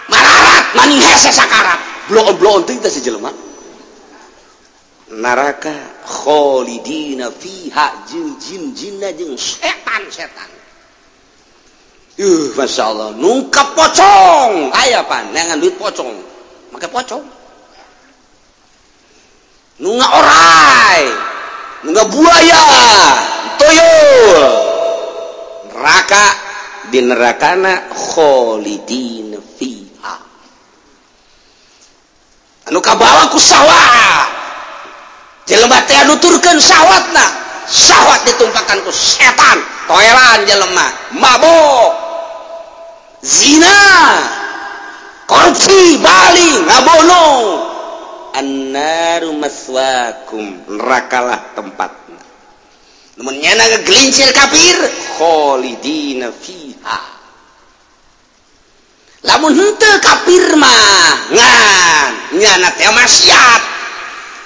A: mararat maning hese sakarat. Bloon-bloon teuing teh si jelema. Neraka kholidina fiha jeung jin-jinna jeung setan-setan. Masya Allah, nungkap pocong. Aya pan, neangan duit pocong, make pocong. Nunga orai, nunga buaya, tuyul. Neraka di nerakana kholidina fiha. Anu kabawa ku sawah. Jelema teh nuturkeun syahwatna, syahwat ditumpakan ku setan, toelan jelema, mabok, zina, korupsi, baling, ngabono. Annaru maswakum, nerakalah tempatna. Namun nyana ngegelincir kafir, kholidina fiha. Lamun henteu kafir mah ngan nyana teh maksiat.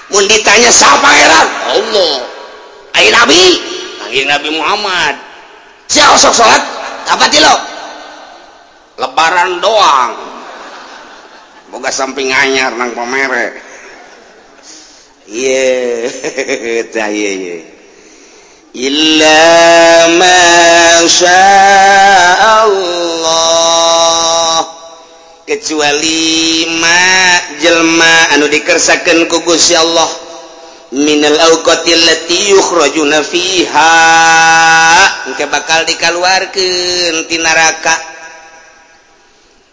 A: Mun ditanya saha pangeran? Allah. Ai nabi? Panggil Nabi Muhammad. Sia osok salat? Apa ti lo? Lebaran doang. Boga samping anyar nang pamere. Ieu tah ieu. Illa ma syaa Allah kecuali ma jelma anu dikersakeun ku Gusti Allah minal awqatil lati yukhrajuna fiha engke bakal dikaluarkeun ti neraka.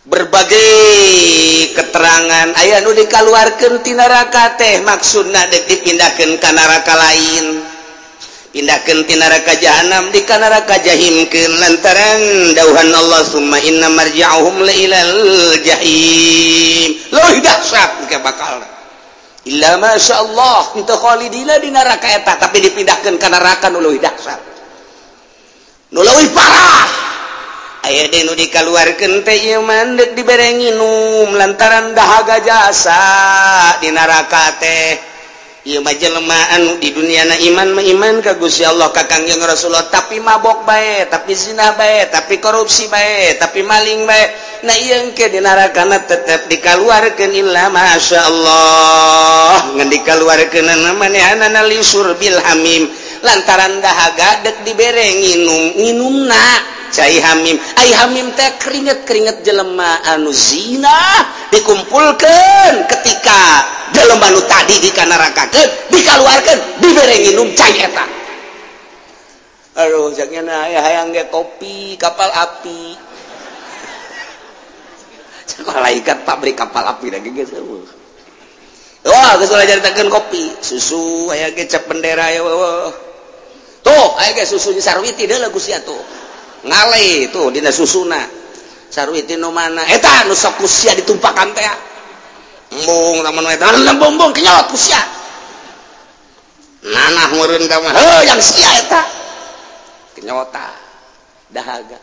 A: Berbagai keterangan aya nu dikaluarkeun ti neraka teh maksudna deuk dipindahkeun ka neraka lain, pindahkeun ti neraka jahanam di ka neraka jahimkeun lantaran dauhan Allah summa inna marji'uhum la ilal jahim. Leuwih dahsyat engke bakal illa masyaallah henteu khalidina di neraka eta tapi dipindahkeun ka neraka nu leuwih dahsyat, nu leuwih parah. Aya deui nu dikaluarkeun teh ieu mah deuk dibere nginum lantaran dahaga jasa di neraka teh. Ieu mah jelema anu di duniana iman mah iman ka Gusti Allah ka Kangjeng Rasulullah tapi mabok bae, tapi zina bae, tapi korupsi bae, tapi maling bae. Nah ieu engke di nerakana tetep dikaluarkeun illa masyaallah. Ngan dikaluarkeunana manehanana li syurbil hamim lantaran dahaga deuk dibere nginum, nginumna cai hamim. Ai hamim teh keringet-keringet jelema anu zina dikumpulkeun ketika jelema nu tadi dikanarakakeun dikaluarkeun dibere nginum cai eta. Aduh caknya aya hayang ge kopi kapal api. Cek malaikat pabrik kapal api da geus eueuh. Wah geus ulah caritakeun kopi susu aya ge cap bendera aya eueuh. Tuh aya ge susu Sarwiti deuleu ku sia tuh. Ngale tuh dina susuna Sarwiti nu mana eta nu sok ku sia ditumpakan teh embung taman eta bumbung kenyot ku sia nanah meureun ka mah heuh yang sia eta kenyota dahaga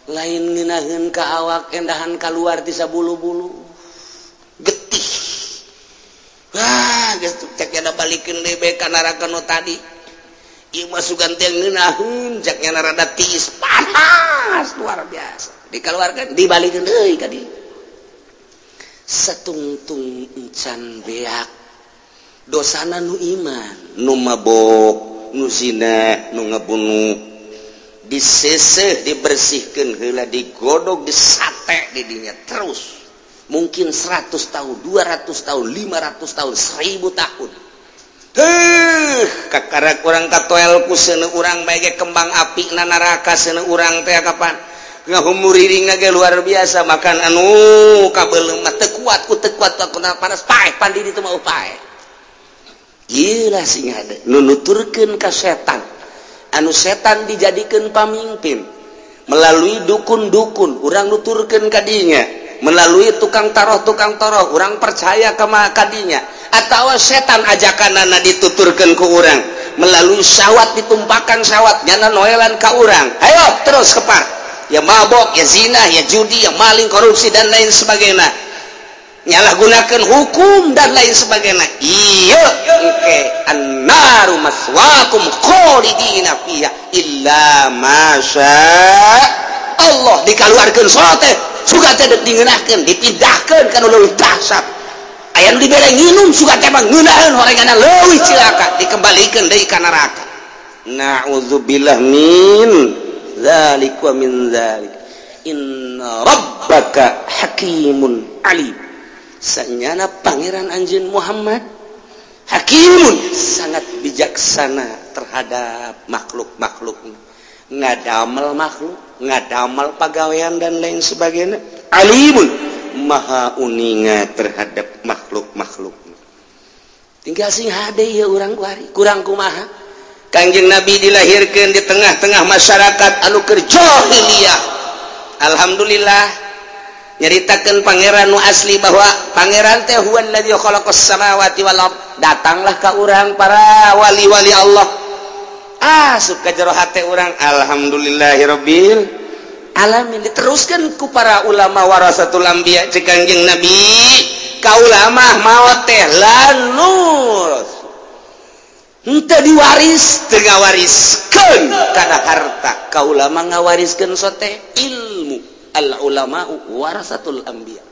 A: lain ngeunaheun ka awak endahan kaluar ti sabulu-bulu getih. Wah geus cek nya balikeun deui bae ka neraka nu tadi. Ieu mah sugan teh ngeunaheun cek nya rada tiis panas luar biasa dikaluarkeun dibalikeun deui ka dieu. Satungtung encan beak dosana nu iman nu mabok nu zina nu ngabunuh diseseh dibersihkeun heula digodog disate di dinya terus mungkin 100 tahun 200 tahun 500 tahun 1000 tahun. Kakara kurang katoel ku seuneu urang bae ge kembang api na neraka seuneu urang teh kapan ngahumuriring ge luar biasa makan anu kabeuleum mah teu kuat ku teu kuat ku panas paeh pandi ditu mah paeh. Ieu lah sing hade nu nuturkeun ka setan anu setan dijadikeun pamimpin melalui dukun-dukun urang nuturkeun ka dinya melalui tukang taroh urang percaya ka kadinya atawa setan ajakanana dituturkeun ku urang melalui syahwat ditumpakan syahwat nyana noelan ka urang ayo terus kepar ya mabok ya zina ya judi ya maling korupsi dan lain sebagainya nyalahgunakeun hukum dan lain sebagainya. Ieu engke annaru maswaakum khalidina fiha illa masya Allah dikaluarkeun salat teh sugan teh deuk dingeunahkeun dipindahkeun ka nu leuwih dahsyat. Aya nu dibere nginum sugan teh mah ngeunaheun horenganna leuwih cilaka dikembalikeun deui ka neraka. Na'udzubillah min dzalik wa min dzalik. Inna rabbaka hakimun alim. Sanyana pangeran anjeun Muhammad hakimun sangat bijaksana terhadap makhluk-makhluk, ngadamel makhluk, ngadamel pagawean dan lain sebagainya. Alimun maha uninga terhadap makhluk-makhluk. Tinggal sing hade ieu urang kuari kurang kumaha. Kangjeng Nabi dilahirkeun di tengah-tengah masyarakat anu keur jahiliyah. Alhamdulillah nyaritakeun pangeran nu asli bahwa pangeran teh huwallazi khalaqas samawati wal ard. Datanglah ka urang para wali-wali Allah. Asup ka jero hate urang alhamdulillahirabbil alamin. Diteruskan ku para ulama warasatul anbiya ceuk Kangjeng Nabi ka ulama maot teh lanur henteu diwaris teu ngawariskeun kana harta ka ulama ngawariskeun sote ilmu. Al ulama warasatul anbiya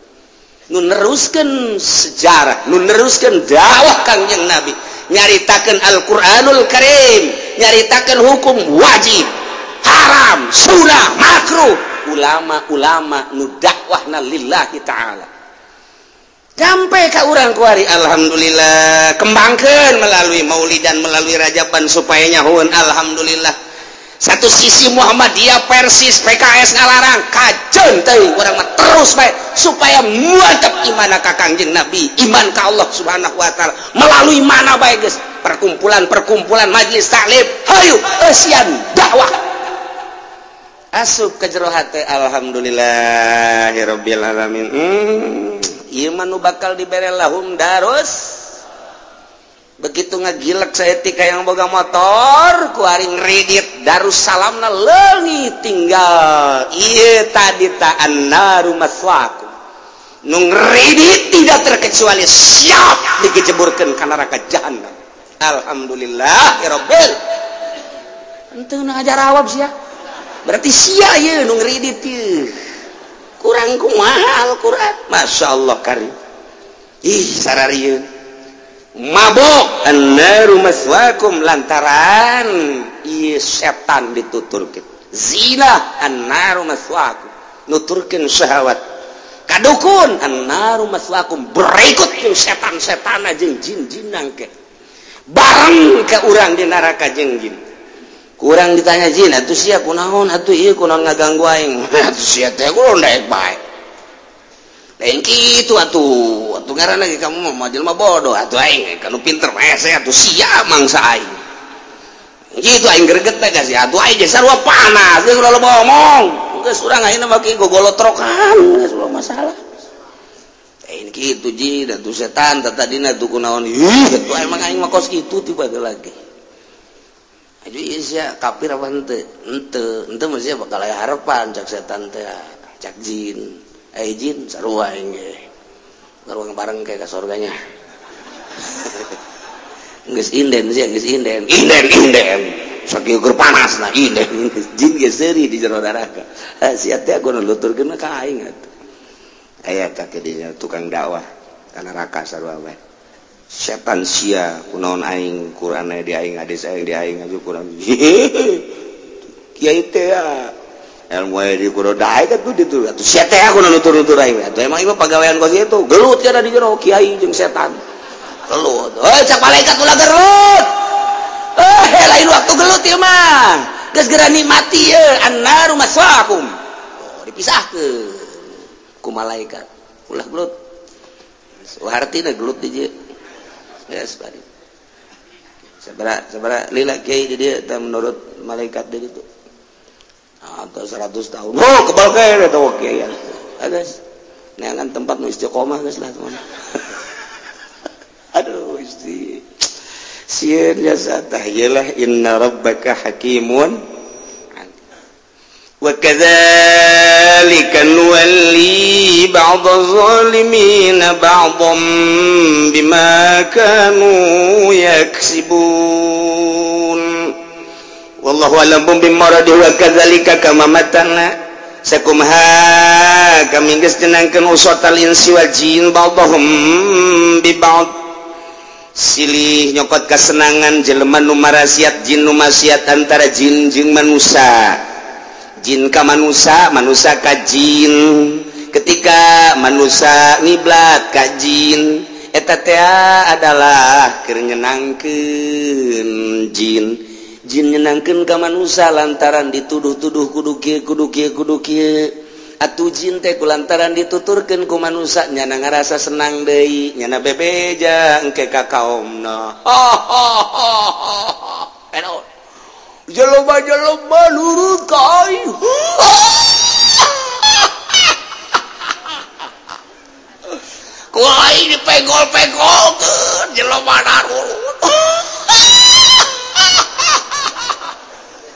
A: nu neruskeun sejarah nu neruskeun dakwah Kangjeng Nabi nyaritakeun Al-Qur'anul Karim Nyaritakeun hukum wajib, haram, sunah, makruh. Ulama-ulama nu dakwahna lillahi ta'ala. Sampai ka urang kuari alhamdulillah kembangkeun melalui maulidan, melalui rajaban supaya nyahueun alhamdulillah. Satu sisi Muhammadiyah, Persis, PKS ngalarang kajeun teuing urang mah terus bae supaya mantep iman ka Kangjeng Nabi, iman ka Allah Subhanahu wa taala melalui mana bae geus perkumpulan-perkumpulan majelis taklim hayu eusian dakwah. Asup ke jero hate alhamdulillahirabbil alamin. Ieu mah nu bakal dibere lahum darus. Begitu ngagilek saeutik hayang boga motor ku ari ngredit Darussalamna leungit tinggal. Ieu tadi ta annaru maswakum. Nu ngredit tidak terkecuali siap digejeburkeun ka neraka jahanam. Alhamdulillahirabbil. Henteu ngajarawab sia. Berarti sia ieu nu ngredit ieu. Kurang kumaha Al-Qur'an. Masyaallah karim. Ih sararieun. Mabok annaru maswakum lantaran ieu setan dituturkeun. Zina annaru maswakum nuturkeun syahwat. Kadukun annaru maswakum berikut jeung setan-setana jeung jin-jinan ke. Bareng ke urang di neraka jeung jin. Kurang ditanya jin atuh sia kunaon atuh ieu kunaon ngaganggu aing. Atuh sia teh kunaon daek bae. Lain kitu atuh, atuh ngaranna ge kamu mah jelema bodoh atuh aing kanu pinter mah atuh sia mangsa aing. Kitu aing greget teh geus atuh aing geus sarua panas geus ulah loba omong. Geus urang ayeuna mah kieu gogolotrokan geus ulah masalah. Lain kitu jin atuh setan tadina tuh kunaon. Ih atuh emang aing mah kos kitu tiba lagi. Aju ieu sia kafir apa henteu? Henteu, henteu mah sia bakal aya harapan cak setan teh, cak jin. Jin sarua aing ge. Sarua bareng kayak ka surganya. Geus inden sia, geus inden. Inden inden. Sakieu keur panas nah inden. Jin ge seuri di jero neraka. Sia teh kudu nuturkeun ka aing atuh. Aya ka dinya tukang dakwah ka neraka sarua bae. Setan sia kunaon aing Quran di aing hadis aing di aing aju Quran. Kiai teh ilmu di kudu daek atuh ditu atuh sia teh aku nutur-nutur aing atuh emang ieu pagawean kos kitu gelut cenah di jero kiai jeung setan gelut heuh cak malaikat ulah gelut lain waktu gelut ieu mah geus geura nikmati ieu annaru maswaakum. Oh, dipisahkeun ku malaikat ulah gelut hartina gelut di dieu geus bari sabara sabara lila kiai di dieu teh menurut malaikat di ditu atau 100 tahun. Oh, kebal kene teh kiai. Geus. Neangan tempat nu istiqomah geus lah teman. Aduh, isti. Sieun jasa tah ieu lah inna rabbaka hakimun. Wa kadzalika nuwalli ba'dadh dhalimin ba'dhan bima kanu yaksibun. Wallahu a'lam bimuradi wa kadzalika kama matana sakumha kami geus jenangkeun usatal insi wal jin ba'dhum bi ba'd. Silih nyokot kasenangan jelema nu marasiat jin nu maksiat antara jin jeung manusa. Jin ka manusa, manusa ka jin. Ketika manusa ngiblat ka jin eta teh adalah keur nyenangkeun jin. Jin nyenangkeun ka manusa lantaran dituduh-tuduh kudu kieu kudu kieu kudu kieu. Atuh jin teh kulantaran dituturkeun ku manusa nyana ngarasa senang deui, nyana bebeja engke ka kaomna. Eno. Jelema-jelema nurut ka aing. Ku aing dipenggol-penggolkeun jelema nurut.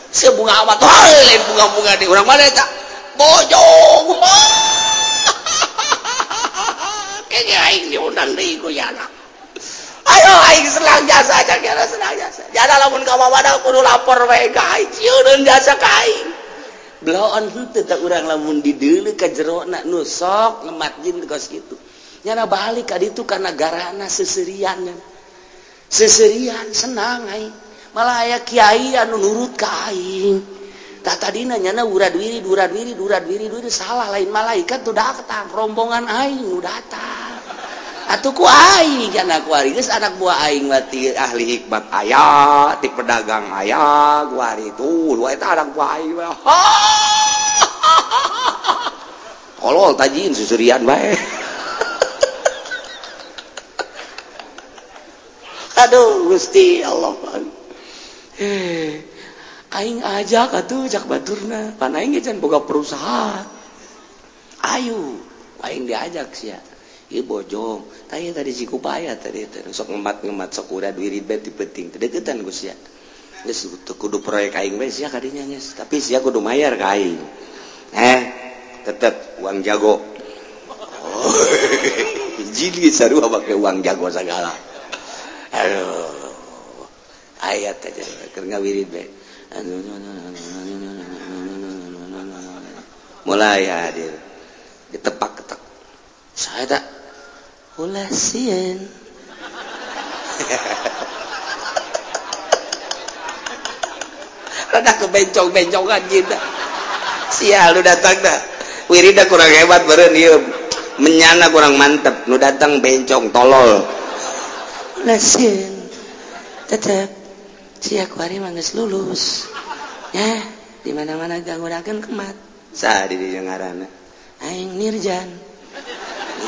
A: Sebunga amat, lain bunga-bunga di urang mana eta? Bojong. Kayaknya aing diundang deui ku yana. Ayo aing senang jasa, jana senang jasa. Jana lamun ka mamana kudu lapor we ka aing, sieun jasa ka aing. Bloon henteu tah urang lamun dideuleu ka jerona nu sok ngemat jin kos kitu. Nyana balik ka ditu kana garana seserian. Seserian senang aing. Malah aya kiai anu nurut ka aing. Tah tadina nyana urad wirid urad wirid urad wirid wirid salah lain malaikat nu datang, rombongan aing nu datang. Atuh ku aing anak kuari geus anak buah aing mah ti ahli hikmat aya, ti pedagang aya, kuari tuh dua eta anak buah aing mah. Tolol tajin susurian bae. Aduh Gusti Allah. Aing ajak atuh jak baturna, pan aing ge can boga perusahaan. Ayo, aing diajak sia. Ieu bojong, taya tadi Cikupaya tadi teh sok ngemat-ngemat sok urad wirid bae ti penting. Teu deukeutan ku sia. Geus teu kudu proyek aing bae sia kadinya geus, tapi sia kudu mayar ka aing. Tetep uang jago. Oh, jili sarua make uang jago sagala. Aduh. Ayat aja keur ngawirid bae. Mulai hadir. Ditepak-ketek. Saya tak ulah sieun. Rada kebencong-bencongan gitu. Sial lu datang dah. Wirida kurang hebat beureun ieu. Menyana kurang mantep, nu datang bencong tolol. Ulah sieun. Tetep sia kuari mah geus lulus. Ya, di mana-mana ganggunakeun kemat. Saha di dieu ngaranna? Aing Nirjan.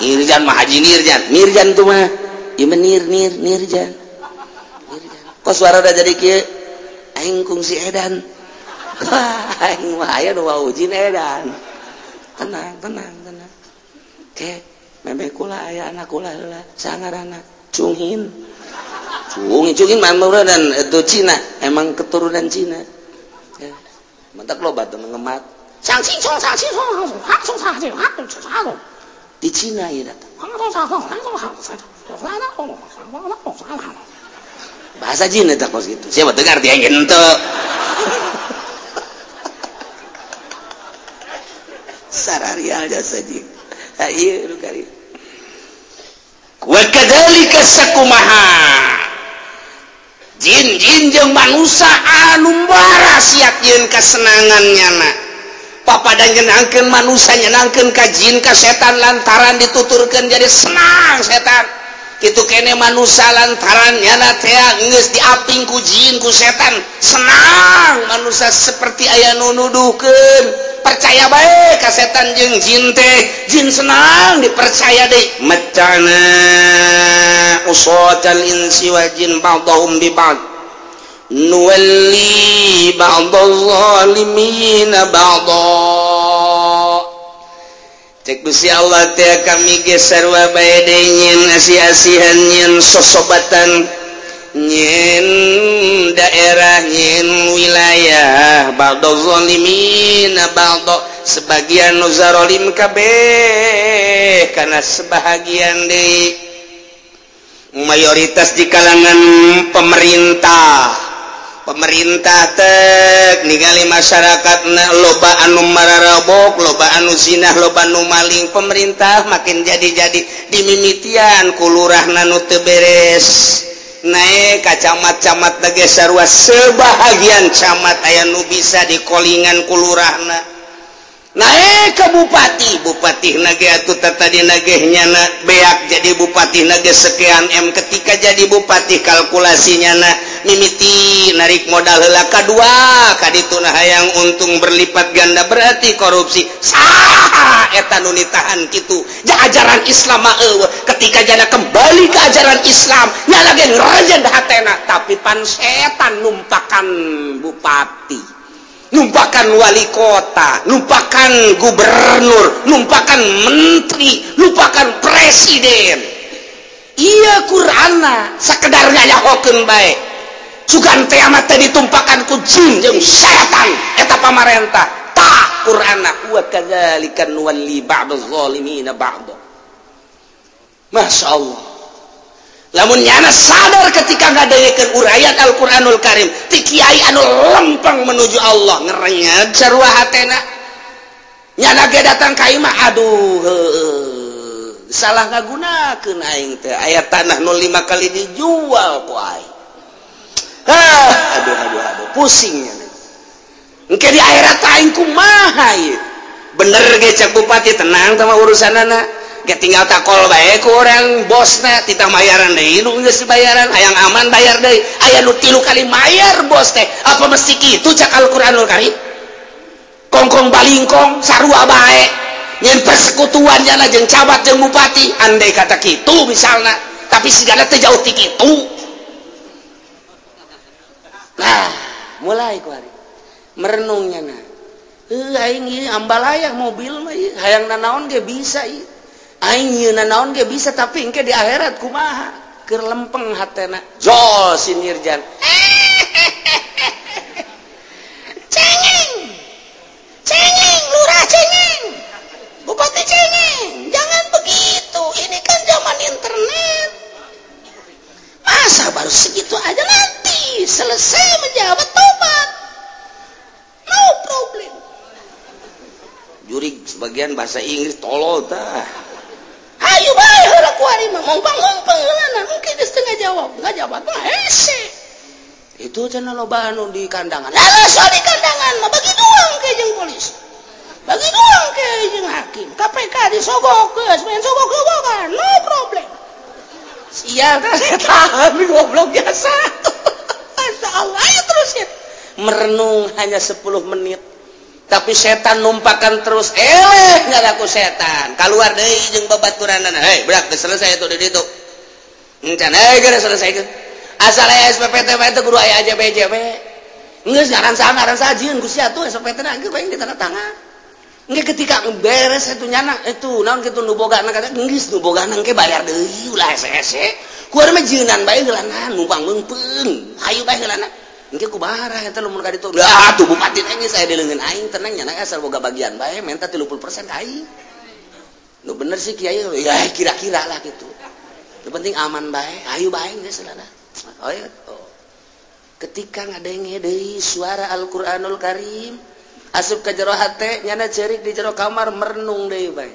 A: Nirjan mah Haji Nirjan. Nirjan tuh mah ieu mah nir nir Nirjan. Nirjan. Kok suara udah jadi kieu? Aing kungsi edan. Wah, aing mah aya nu wawujin edan. Tenang, tenang, tenang. Ke, memeh kula aya anak kula heula, sangarana Cunghin. Cunghin, Cunghin mah dan itu Cina, emang keturunan Cina. Ya. Mantak loba teu ngemat. Sang cing song sang cing song hak song sang cing hak song sang. Di Cina ya datang. Bahasa Cina tak kos gitu. Siapa dengar dia henteu. Sararial jasa jeung. Ha ieu nu kari. Wa kadzalika sakumaha. Jin-jin jeung manusia anu bara siap yeun kasenangan nyana. Papada nyenangkeun manusia nyenangkeun ka jin ka setan lantaran dituturkeun jadi senang setan. Kitu kene manusia lantaran nyana teh geus diaping ku jin ku setan senang manusia seperti aya nu nuduhkeun percaya bae ka setan jeung jin teh jin senang dipercaya deui macana usatal insi wal jin ba'dhum bi ba'd nuwalli ba'dhal zalimina ba'dha. Cek Gusti Allah teh kami ge sarua bae deui nyeun asih-asihan nyeun sosobatan nyeun daerah nyeun wilayah ba'dhal zalimina ba'dha sebagian nu zalim kabeh kana sebahagian deui mayoritas di kalangan pemerintah. Pemerintah tek ningali masyarakat loba anu mararabok, loba anu zinah, loba anu maling. Pemerintah makin jadi-jadi dimimitian kulurahna nu teu beres. Naik ka camat-camat ge sarua sebahagian camat aya nu bisa dikolingan kulurahna. Naik ke bupati, bupati nage atuh tadi nage nyana beak jadi bupati nage sekian M ketika jadi bupati kalkulasi nyana mimiti narik modal heula kadua kadituna hayang untung berlipat ganda berarti korupsi saha eta nu ditahan kitu ja ajaran Islam mah eueuh ketika jana kembali ke ajaran Islam nyana ge ngerajen hatena tapi pan setan numpakan bupati, numpakan wali kota, numpakan gubernur, numpakan menteri, numpakan presiden. Iya Qur'anna sakedar nyahokeun bae. Sugan teh amat teh ditumpakan ku jin jeung setan eta pamarentah. Tah Qur'anna wa kadzalika nuwalli ba'daz zalimina ba'd. Masya Allah. Lamun nyana sadar ketika ngadengekeun uraian Al-Qur'anul Karim ti kiai anu lempeng menuju Allah ngerenyet sarua hatena nyana ge datang ka imah aduh heueuh salah ngagunakeun aing teh aya tanah nu 5 kali dijual ku aing Ah, aduh aduh aduh pusingnya. Engke di akhirat aing kumaha ieu? Bener ge cek bupati tenang sama urusanana. Ge tinggal takol bae ku orang bosna titah mayaran deui nu geus dibayaran hayang aman bayar deui. Aya nu 3 kali mayar bos teh. Apa mesti kitu cak Al-Qur'anul Karim? Kongkong balingkong sarua bae. Nyen persekutuan jana jeung cabat jeung bupati andai kata kitu misalna, tapi sigana teh jauh ti kitu. Nah, mulai ku hari merenungnya nah. Aing ieu ambalaya mobil mah ieu hayang nanaon ge bisa ieu. Aing ieu nanaon ge bisa tapi engke di akhirat kumaha? Keur lempeng hatena. Jol si Nirjan. Cengeng. Cengeng, lurah cengeng. Bupati cengeng. Jangan begitu. Ini kan zaman internet. Masa baru segitu aja nanti selesai menjabat tobat. No problem. Jurig sebagian bahasa Inggris tolol tah. Ayo bae heula ku ari mah ngompang-ngompang heulana mungkin geus teu ngajawab, ngajawab mah hese. Itu cenah loba anu di kandangan. Lah soal di kandangan mah bagi dua ke jeung polisi. Bagi dua ke jeung hakim. KPK disogok geus main sogok-sogokan, no problem. Sial tah setan goblok biasa. Masyaallah, ayo terus ya. Merenung hanya 10 menit. Tapi setan numpakan terus, ngalaku setan. Keluar deui jeung babaturanana. Hei, berak geus selesai itu di ditu. Encan hei geus selesai. Asal aya SPPT mah teh kudu aya AJB-JB. Geus ngaran saha ngaran saha jieun ku sia tuh SPPT na geus bae ditanda tangan. Engke ketika beres itu nyana itu naon kitu nu bogana kata geus nu bogana engke bayar deui ulah hese-hese. Ku urang mah jieunan bae heulana numpang meungpeung. Hayu bae heulana. Engke kumaha eta lamun ka ditu. Lah tuh bupati teh geus aya di leungeun aing tenang nyana asal boga bagian bae menta 30% ka aing. Nu bener sih kiai ya kira-kira lah gitu. Nu penting aman bae, hayu bae geus lah. Oh, ya. Oh. Ketika ngadenge deui suara Al-Qur'anul Karim asup ka jero hate nyana ceurik di jero kamar merenung deui bae.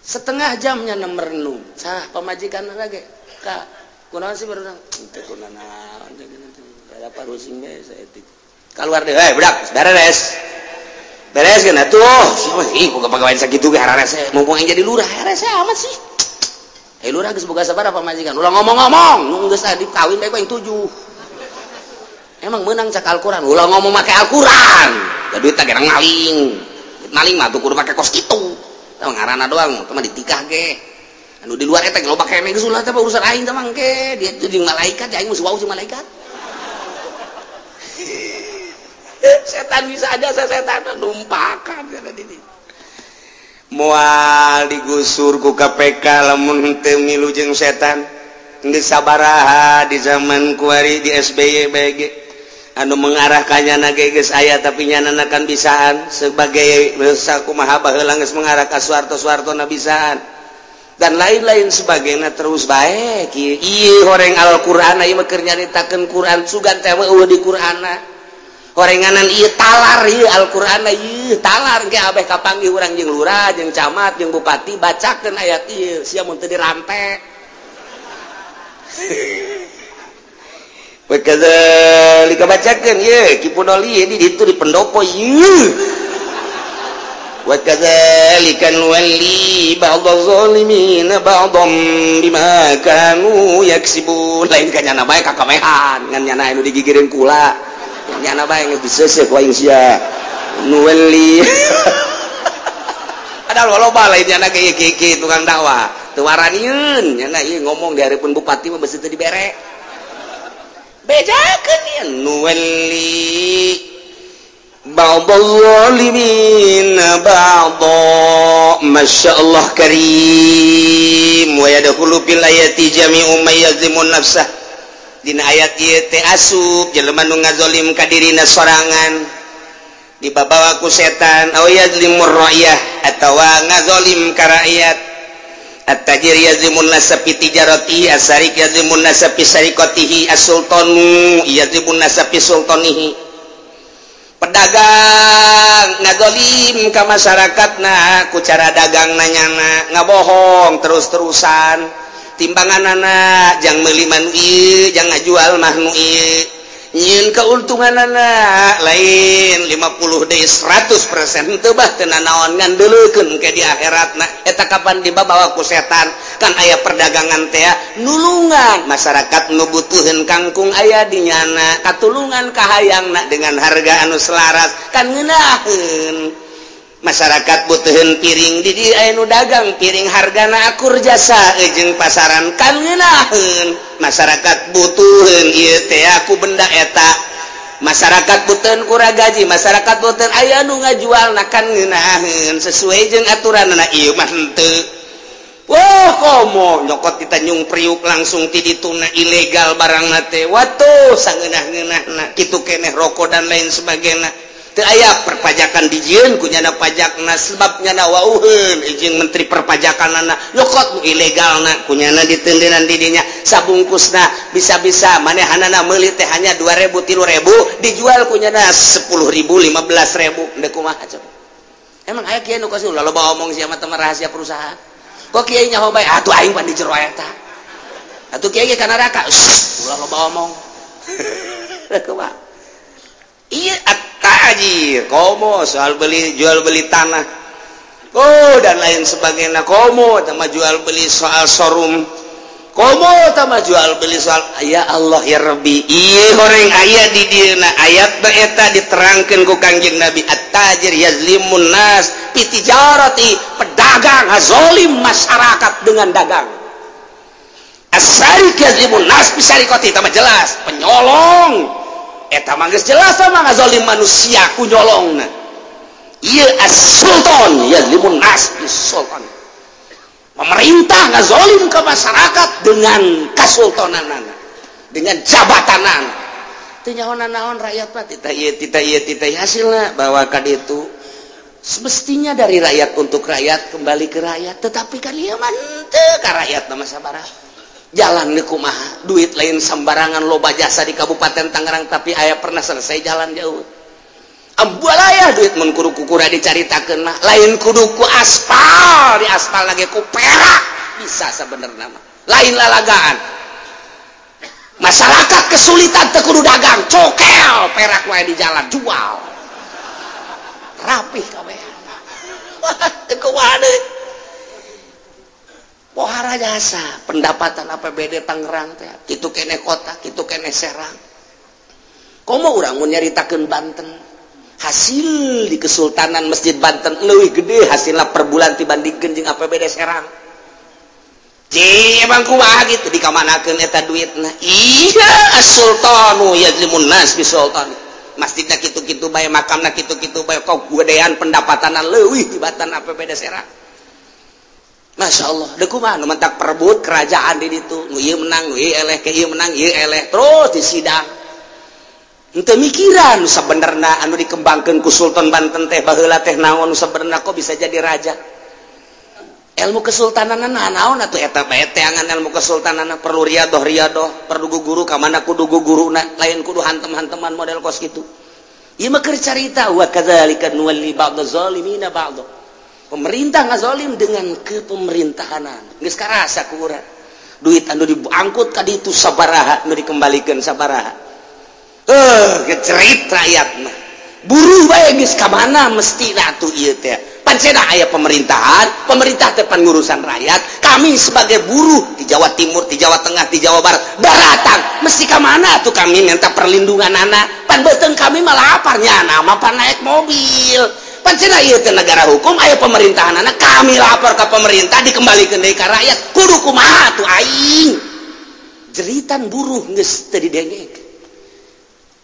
A: Setengah jam nyana merenung. Sah pamajikan lagi ka kunaon sih merenung? Teu kunaon apa rusing bae saeutik. Keluar deh, hei budak, beres. Beres kan atuh. Ih, boga pagawean sakitu ge hararese. Mumpung aing jadi lurah, hararese amat sih. Hei lurah geus boga sabaraha pamajikan. Ulah ngomong-ngomong, nu geus adi kawin bae ku aing 7. Emang meunang cak Al-Qur'an, ulah ngomong make Al-Qur'an. Da duit teh gerang maling. Maling mah tuh kudu make kos kitu. Tah ngaranna doang, teh mah ditikah ge. Anu di luar eta ge loba keneh geus ulah teh urusan aing teh mangke. Dia jeung malaikat, aing mah wau jeung malaikat. Setan bisa aja setan numpakan kata dini. Moal digusur ku KPK lamun henteu milu jeung setan. Geus sabaraha di zaman kuari di SBY BG anu mengarahkan nyana ge geus aya tapi nyanana kan bisaan sebagai sakumaha baheula geus mengarah ka Soeharto-Soeharto na bisaan dan lain-lain sebagainya terus bae kieu ieu horeng Al-Qur'an ieu mah keur nyaritakeun Qur'an sugan teh eueuh di Qur'anna horenganan ieu talar ieu Al-Qur'an ieu talar engke abeh kapanggih urang jeung lurah jeung camat jeung bupati bacakeun ayat ieu sia mun teu dirante. Wakadzalika bacakeun ieu Ki Pudoli di ditu di pendopo ieu. Wakadzalika nuwalli ba'dadh zalimin ba'dham bima kanu yaksibun. Lain ka nyana bae kakamehan ngan nyana anu digigireun kula. Nyana bae geus diseuseuh ku aing sia. Nuwalli. Padahal loba lain nyana ge ieu tukang dakwah. Teu waranieun nyana ieu ngomong di hareupeun bupati mah beusi teu dibere. Bejakeun ieu nuwalli ba'dadh zalimin ba'dha. Masyaallah karim wa yadkhulu fil ayati jami'u may yazlimun nafsah. Dina ayat ieu teh asup jelema nu ngazolim ka dirina sorangan dibabawa ku setan aw yazlimur ra'yah atawa ngazolim ka rakyat. At-tajir yazlimun nasa fi tijaratihi, as-sariq yazlimun nasa fi sariqatihi, as-sultanu yazlimun nasa fi sultanihi. Pedagang ngazolim ka masyarakatna ku cara dagang nanyana ngabohong terus-terusan. Timbanganana jang meuli mah nu ieu, jang ngajual mah nu ieu. Nyieun keuntunganana lain 50 deui 100% teu bah teu nanaon ngan deuleukeun ke di akhiratna. Eta kapan dibawa ku setan kan aya perdagangan teh nulungan masyarakat nu butuheun kangkung aya di nyana katulungan kahayangna dengan harga anu selaras kan ngeunaheun. Masyarakat butuheun piring di dieu aya nu dagang piring hargana akur jasa jeung pasaran kan ngeunaheun. Masyarakat butuheun ieu teh ku benda eta, masyarakat butuheun ku gaji, masyarakat butuheun aya nu ngajualna kan ngeunaheun sesuai jeung aturanna. Ieu mah henteu. Wah, komo nyokot di Tanjung Priuk langsung ti dituna ilegal barangna teh. Watuh sangeunah-ngeunahna kitu keneh rokok dan lain sebagainya. Teu aya perpajakan dijieun ku nyana pajakna sebab nyana wauheun jeung menteri perpajakanana nyokot nu ilegalna ku nyana ditendenan di dinya sabungkusna bisa-bisa manehanana meuli teh hanya 2000 3000 dijual ku nyana 10.000 15.000. Deuk kumaha coba? Emang aya kieu nu kos ulah loba omong sia mah teh rahasia perusahaan. Kok kiai nyaho bae atuh aing pan di jero eta. Atuh kiai ge ka neraka. Ulah loba omong. Kumaha? Iya at-tajir komo soal beli jual beli tanah oh dan lain sebagainya, komo sama jual beli soal showroom, komo sama jual beli soal ya Allah ya Rabbi. Iya horeng aya di dieuna ayat eta diterangkeun ku Kangjeng Nabi at-tajir yazlimun nas fi tijarati, pedagang ngazolim masyarakat dengan dagang. As-sariq yazlimun nas fi sariqati, tambah jelas penyolong eta mah geus jelas sama ngazolim manusia ku nyolongna. Ieu as-sultan yazlimun nas bi sultan, pemerintah ngazolim ke masyarakat dengan kasultananana, dengan jabatanana. Teu nyaho naon rakyat mah titah ieu titah ieu titah hasilna bahwa ka ditu semestinya dari rakyat untuk rakyat kembali ke rakyat, tetapi kan ieu mah henteu ka rakyat mah sabaraha. Jalan kumaha duit lain sembarangan loba jasa di Kabupaten Tangerang tapi aya pernah selesai jalan jauh. Ambualaya duit mun kudu kukura dicaritakeun mah lain kudu ku aspal, di aspal lagi ku perak bisa sebenarnya mah lain lalagaan. Masyarakat kesulitan teu kudu dagang, cokel perak wae di jalan jual rapih kabeh. Wah teu kumaha deui. Pohara jasa pendapatan APBD Tangerang teh kitu keneh kota, kitu keneh Serang. Komo urang mun nyaritakeun Banten, hasil di Kesultanan Masjid Banten leuwih gede hasilna per bulan dibandingkeun jeung APBD Serang. Ci emang kumaha gitu dikamanakeun eta duitna? Iya as-sultanu yazlimun nas bi sultan. Masjidna kitu-kitu bae, makamna kitu-kitu bae, kok gedean pendapatanna leuwih tibatan APBD Serang. Masya Allah, deh kumaha nu mentak perebut kerajaan di ditu, nu ieu menang, nu ieu eleh, ke ieu menang, ieu eleh, terus di sidang. Henteu mikiran nu sabenerna anu dikembangkeun ku Sultan Banten teh baheula teh naon nu sabenerna kok bisa jadi raja. Ilmu kesultananna naon atuh eta bae teangan ilmu kesultananna perlu riadoh-riadoh, perlu guru ka mana kudu guguruna, lain kudu hantem-hanteman model kos kitu. Ieu mah keur carita wa kadzalika nuwalli ba'daz zalimina ba'd. Pemerintah ngazolim dengan kepemerintahanan geus karasa ku urang. Duit anu diangkut ka ditu sabaraha nu dikembalikeun sabaraha. Gecerit rakyat mah. Buruh bae geus ka mana mestina atuh ieu teh. Pancena aya pemerintahan, pemerintah teh pan ngurusan rakyat. Kami sebagai buruh di Jawa Timur, di Jawa Tengah, di Jawa Barat, daratang mesti ka mana atuh kami minta perlindungan anak. Pan beuteung kami malah lapar nyana mah pan naik mobil. Pancena ieu teh negara hukum, aya pemerintahan anak, kami lapor ke pemerintah dikembalikan deui ka rakyat. Kudu kumaha atuh aing? Jeritan buruh geus teu didengek.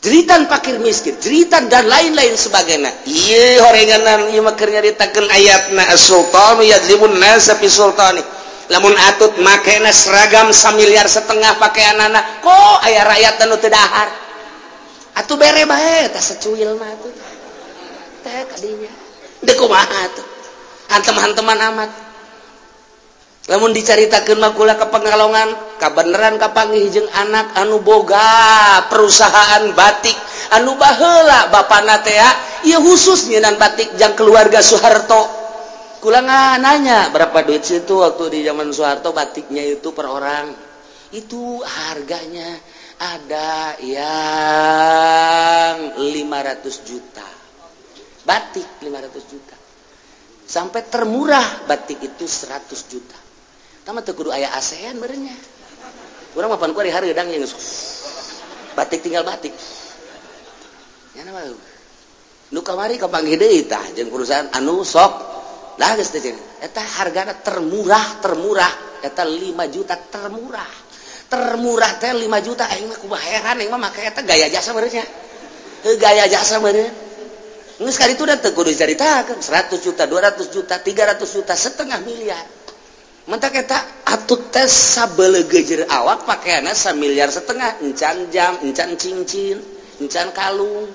A: Jeritan fakir miskin, jeritan dan lain-lain sebagainya. Ieu horenganan ieu mah keur nyaritakeun ayatna as-sultanu yazlimun nasa fi sultani. Lamun atut makena seragam 1,5 miliar pakaianana, kok aya rakyat anu teu dahar. Atuh bere bae tah secuil mah atuh. Teh kadinya. Deuk kumaha atuh? Hantem-hanteman amat. Lamun dicaritakeun mah kula ka Pangalongan, kabeneran kapanggih jeung anak anu boga perusahaan batik anu baheula bapana teh ieu khusus nyeunan batik jang keluarga Soeharto. Kula nanya berapa duit situ waktu di zaman Soeharto batiknya itu per orang. Itu harganya ada yang 500 juta. Batik 500 juta. Sampai termurah batik itu 100 juta. Tama teu kudu aya ASEAN berenya. Urang mah pan ku ari hareudang jeung batik tinggal batik. Nya mah nu kamari kapanggih deui tah jeung perusahaan anu sok lah geus teh eta hargana termurah eta 5 juta termurah. Termurah teh 5 juta aing mah kumaha heran aing mah make eta gaya jasa meureun nya. Heuh gaya jasa meureun. Geus kali itu da teu kudu dicaritakeun 100 juta, 200 juta, 300 juta, setengah miliar. Mentak eta atut teh sabeleugeujeur awak pakaianna 1,5 miliar, encan jam, encan cincin, encan kalung.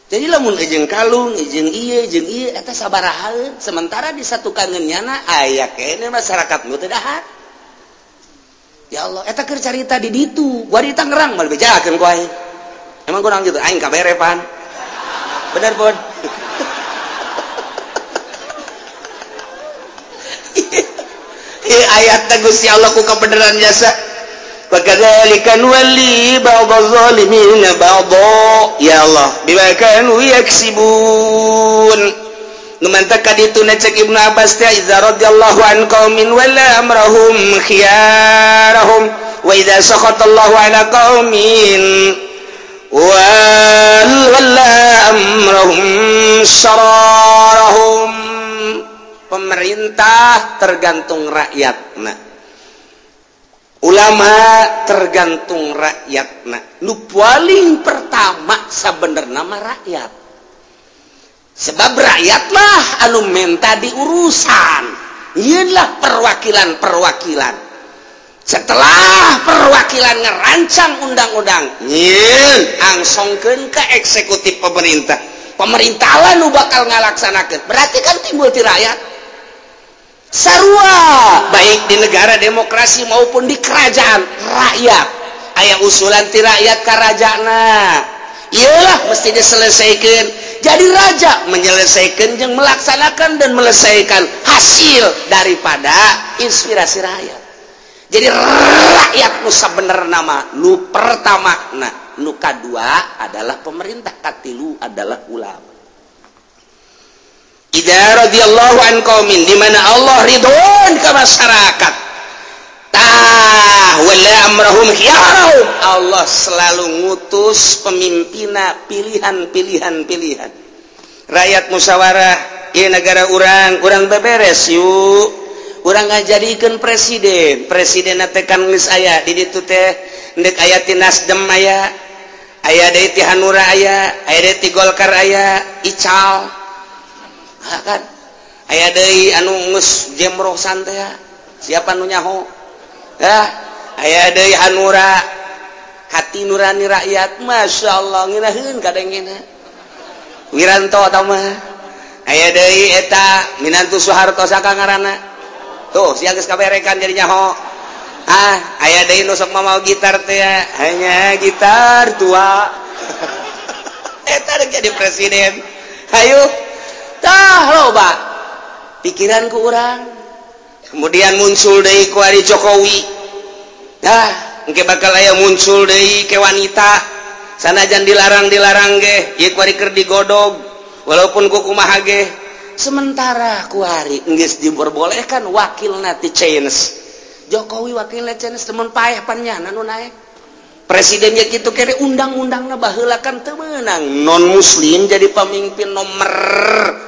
A: Jadi lamun jeung kalung, jeung ieu, jeung ieu eta sabaraha, sementara di satu kangen nyana aya keneh masyarakat nu teu dahar. Ya Allah, eta keur carita di ditu, gua di Tangerang mah bejakeun ku aing. Emang kurang gitu, aing kabere pan. Bener pun. Ieu ayat teh Gusti Allah ku kabeneran jasa. Wa kadzalika nuwalli ba'dadh zalimina ba'dha. Ya Allah, bima kanu yaksibun. Nu mantak ka ditu cek Ibnu Abbas teh idza radhiyallahu an qaumin wala amrahum khiyarahum wa idza sakhatallahu ala qaumin wala amrahum sararahum. Pemerintah tergantung rakyatna, ulama tergantung rakyatna. Nu paling pertama sabenerna mah rakyat, sebab rakyatlah anu menta diurusan. Ieulah perwakilan-perwakilan. Setelah perwakilan ngerancang undang-undang, nyieun angsongkeun ke eksekutif pemerintah. Pemerintah lah nu bakal ngalaksanakeun. Berarti kan timbul ti rakyat. Sarua baik di negara demokrasi maupun di kerajaan rakyat. Aya usulan ti rakyat ka rajana. Iyalah mesti diselesaikan. Jadi raja menyelesaikan jeung melaksanakan dan melesaikan hasil daripada inspirasi rakyat. Jadi rakyat nu sabenerna mah nu pertama, nah nu kadua adalah pemerintah, katilu adalah ulama. Idza radhiyallahu an qaumin, di mana Allah ridhon ke masyarakat. Tah wala amrahum khiyarahum. Allah selalu ngutus pemimpinna pilihan-pilihan-pilihan. Rakyat musyawarah, ieu negara urang, urang beberes yuk. Urang ngajadikeun presiden, presidenna teh kan geus aya di ditu teh, endek aya ti Nasdem aya, aya deui ti Hanura aya, aya deui ti Golkar aya, Ical. Ha kan aya deui anu geus jemrosan teh, siapa nu nyaho? Hah, aya deui Hanura, hati nurani rakyat, masyaallah ngeunaheun kadengena. Wiranto tah mah. Aya deui eta minantu Soeharto saka ngaranna. Tuh, sia geus kaberekan jadi nyaho. Ah, aya deui nu sok mamau gitar teh, hanya gitar tua. Eta rek jadi presiden. Hayu. Tah loba pikiran ku urang. Kemudian muncul deui ku ari Jokowi. Tah, engke bakal aya muncul deui ke wanita. Sanajan dilarang-dilarang ge, ieu ku ari keur digodog walaupun ku kumaha ge. Sementara ku ari geus diperbolehkan wakilna ti Chinese. Jokowi wakilna Chinese temen paeh pan nyana nu naek. Presidennya kitu kere undang-undangna baheula kan teu meunang non muslim jadi pemimpin nomor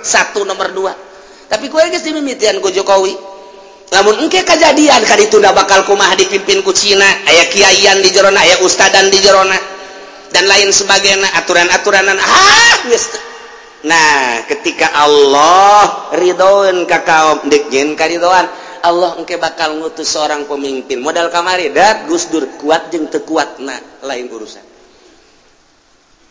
A: 1 nomor 2. Tapi ku geus dimimitian ku Jokowi. Lamun engke kajadian ka ditunda bakal kumaha dipimpin ku Cina, aya kiaian di jerona, aya ustadan di jerona dan lain sebagainya, aturan-aturanan ah geus. Nah, ketika Allah ridhoeun ka kaum deuk jeung karidoan, Allah engke bakal ngutus seorang pemimpin. Modal kamari dat Gus Dur kuat jeung teu kuatna lain urusan.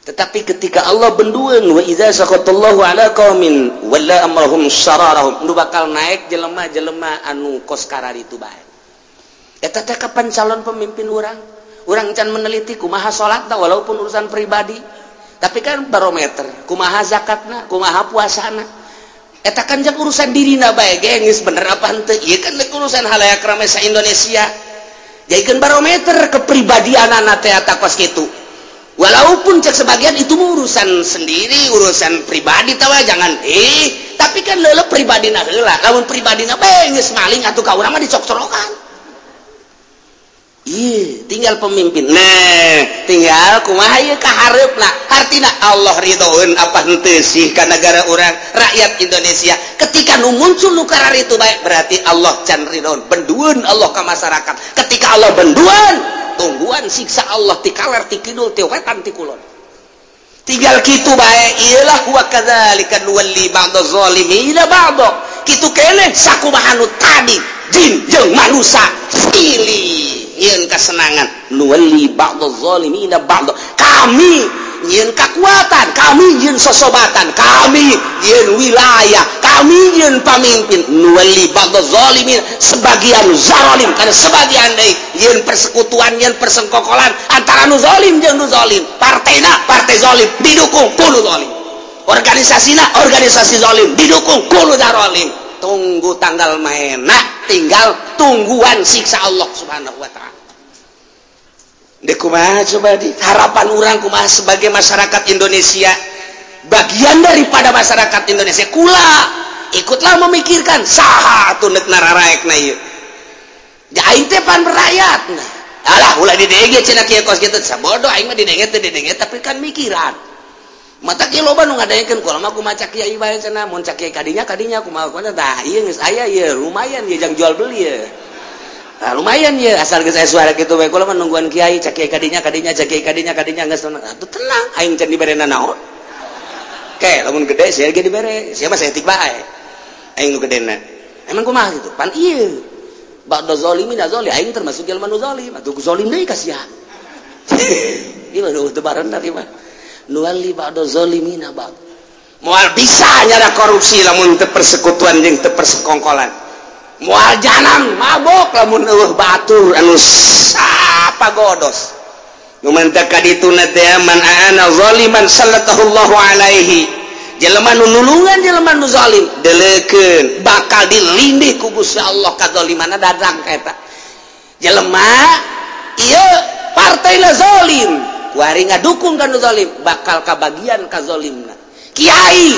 A: Tetapi ketika Allah bendueun wa idza saqatallahu ala qaumin walla amrahum sararahum, nu bakal naik jelema-jelema anu kos kararitu bae. Eta teh kapan calon pemimpin urang? Urang can meneliti kumaha salatna walaupun urusan pribadi. Tapi kan barometer, kumaha zakatna, kumaha puasana. Eta kan jang urusan dirina bae ge geus bener apa henteu. Ieu kan urusan halayak rame sa Indonesia. Jadikeun barometer kepribadianana teh eta kos kitu. Walaupun cek sebagian itu urusan sendiri, urusan pribadi tawa jangan tapi kan leuleuh pribadina heula. Lamun pribadina bae geus maling atuh ka urang mah dicok-corokan. Iya, tinggal pemimpin. Nah, tinggal kumaha ieu ka hareupna. Hartina Allah ridhoeun apa henteu sih ka negara urang, rakyat Indonesia. Ketika nu muncul nu kararitu bae berarti Allah can ridhoeun. Bendueun Allah ka masyarakat. Ketika Allah bendueun, tungguan siksa Allah ti kaler, ti kidul, ti wetan, ti kulon. Tinggal kitu bae, iyalah wa kadzalika nuwalli ba'daz zalimina ba'd. Kitu keneh sakumaha nu tadi jin jeung manusia pilih nyieun kasenangan nuwalli ba'daz zalimina ba'd. Kami nyieun kekuatan, kami nyieun sosobatan, kami nyieun wilayah, kami nyieun pamimpin. Nuwalli ba'daz zalimin, sebagian zalim karena sebagian deui nyieun persekutuan, nyieun persengkokolan antara nu zalim jeung nu zalim. Partena partai zalim didukung ku nu zalim, organisasina organisasi zalim didukung ku nu zalim. Tunggu tanggal mainna, tinggal tungguan siksa Allah Subhanahu wa taala. Dek kumaha coba di harapan urang kumaha sebagai masyarakat Indonesia, bagian daripada masyarakat Indonesia kula ikutlah memikirkan saha atuh neuk nararaekna ieu. Da aing teh pan rakyat. Nah, alah ulah didenge cenah kieu kos kitu sabodo aing mah didenge teh didenge tapi kan mikiran. Mata kieu loba nu ngadengkeun kula mah kumaha cak kiai bae cenah mun cak kiai kadinya kadinya kumaha kumaha tah ieu geus aya ieu lumayan ieu jang jual beli ieu. Nah, lumayan ya asal geus aya suara kitu bae kula mah nungguan kiai cak kiai kadinya kadinya cak kiai kadinya kadinya geus atuh tenang aing can diberena naon. Ke lamun gede sia ge dibere sia mah saeutik bae aing nu gedena. Emang kumaha kitu? Pan ieu ba'da zalimin zalim aing termasuk jelema nu zalim atuh zalim deui ka sia. Ieu mah teu barendar ieu mah. Nuwalli ba'da zalimina ba'd. Moal bisa nyara korupsi lamun teu persekutuan jeung teu persekongkolan. Moal janang mabok lamun eueuh batur anu sapagodos. Nu mantak ka dituna teh man aana zaliman sallallahu alaihi. Jelema nu nulungan jelema nu zalim deleukeun bakal dilindih ku Gusti Allah kadzalimanna dadang ka eta. Jelema ieu partai la zalim kuari ngadukung ka nu zalim bakal kabagian ka zalimna. Kiai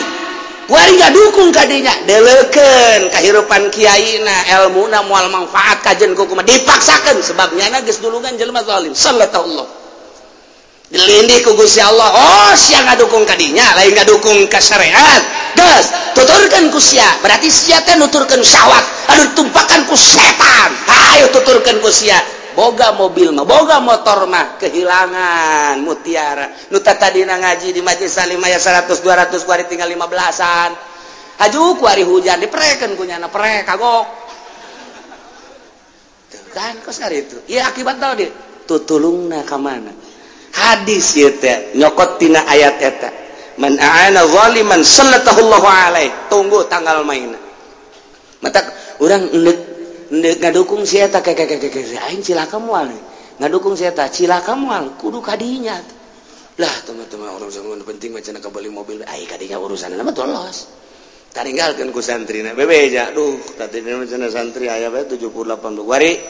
A: kuari ngadukung ka dinya deleukeun kahirupan kiaina elmuna moal manfaat kajen ku kumaha dipaksakeun sebab nyana geus dulungan jelema zalim sallallahu dilindih ku Gusti Allah. Oh sia ngadukung ka dinya lain ngadukung ka syariat geus tuturkeun ku sia berarti sia teh nuturkeun syahwat anu ditumpakan ku setan. Hayu tuturkeun ku sia boga mobil mah boga motor mah kehilangan mutiara nu tadina ngaji di majelis salim aya 100 200 kuari tinggal 15-an haju kuari hujan diprekeun ku nyana prek kagok tuh kan kos kari itu ieu akibat tau di tutulungna ka mana hadis ieu teh nyokot tina ayat eta man aana zaliman sallallahu alaihi tunggu tanggal mainna mata urang endek ngadukung si eta aing cilaka moal ngadukung si eta cilaka moal kudu kadinya lah teman-teman orang zaman penting mah cenah kabeli mobil ai kadinya urusanna mah tolos taringgalkeun ku santrina bebeja duh tadina mah cenah santri aya bae 70 80 wari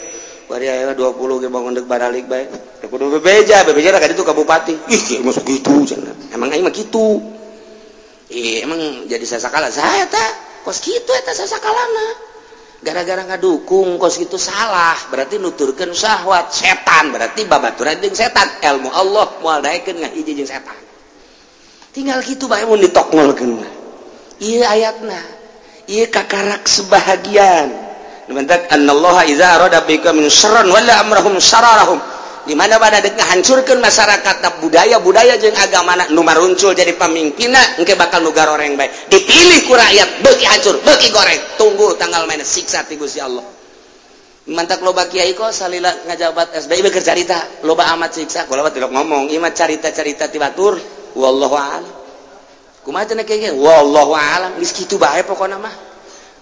A: wari aya 20 ge bangun deuk baralik bae kudu bebeja bebeja ka ditu ka bupati ih masuk kitu cenah emang aing mah kitu ih emang jadi sasakala saya eta kos kitu eta sasakalana gara-gara ngadukung kos itu salah berarti nuturkeun syahwat setan berarti babaturan jeung setan ilmu Allah moal daekeun ngahiji jeung setan tinggal kitu bae mun ditokngolkeun ieu ayatna ieu kakarak sebahagian mantak annallaha idza arada bika min syarran wala amrahum syararahum di mana pada dek ngahancurkeun masyarakat budaya-budaya jeung agamana nu maruncul jadi pamimpinna engke bakal nu garoreng bae dipilih ku rakyat beuki hancur beuki goreng tunggu tanggal mainna siksa ti Gusti Allah. Mantak loba kiai kok salila ngajabat SBY beker carita loba amat siksa kula mah tilok ngomong ieu mah carita-carita ti batur wallahu a'lam kumaha cenah kiai wallahu a'lam geus kitu bae pokona mah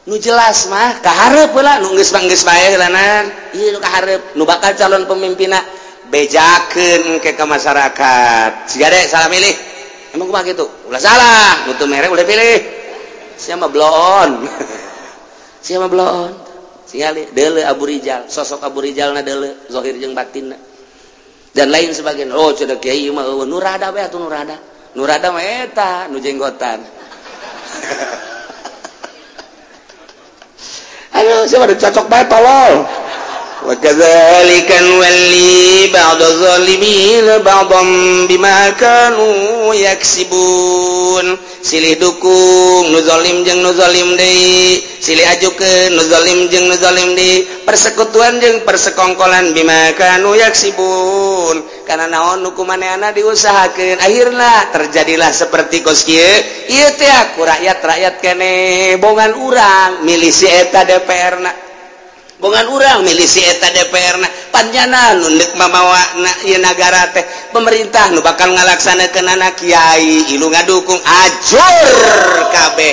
A: nu jelas mah kahareup heula nu geus mah geus bae heulanan ieu nu kahareup nu bakal calon pemimpinna bejakeun ke masyarakat siga deh salah milih emang kumaha kitu ulah salah nu teu mere ulah pilih. Sia mah bloon. Sia mah bloon. Singali deuleu Abu Rijal, sosok Abu Rijalna deuleu zahir jeung batinna. Dan lain sebagainya. Oh cenah kiai mah eueuh nu rada we atuh nu rada. Nu rada mah eta nu jenggotan. Ayo siapa cocok bae tolol. Wa kadzalika nuwalli ba'dadh zalimin ba'dhan bima kanu yaksibun. Silih dukung nu zalim jeung nu zalim deui, silih ajukeun nu zalim jeung nu zalim deui, persekutuan jeung persekongkolan bima kanu yaksibun. Karena naon nu kumaneana diusahakeun, akhirna terjadilah seperti kos kieu. Ieu teh ku rakyat-rakyat keneh bongan urang milih si eta DPR-na. Bongan urang milih si eta DPR-na, panjana nu deuk mamawa ieu nagara teh pemerintah nu bakal ngalaksanakeunana kiai ilu ngadukung ajur kabeh.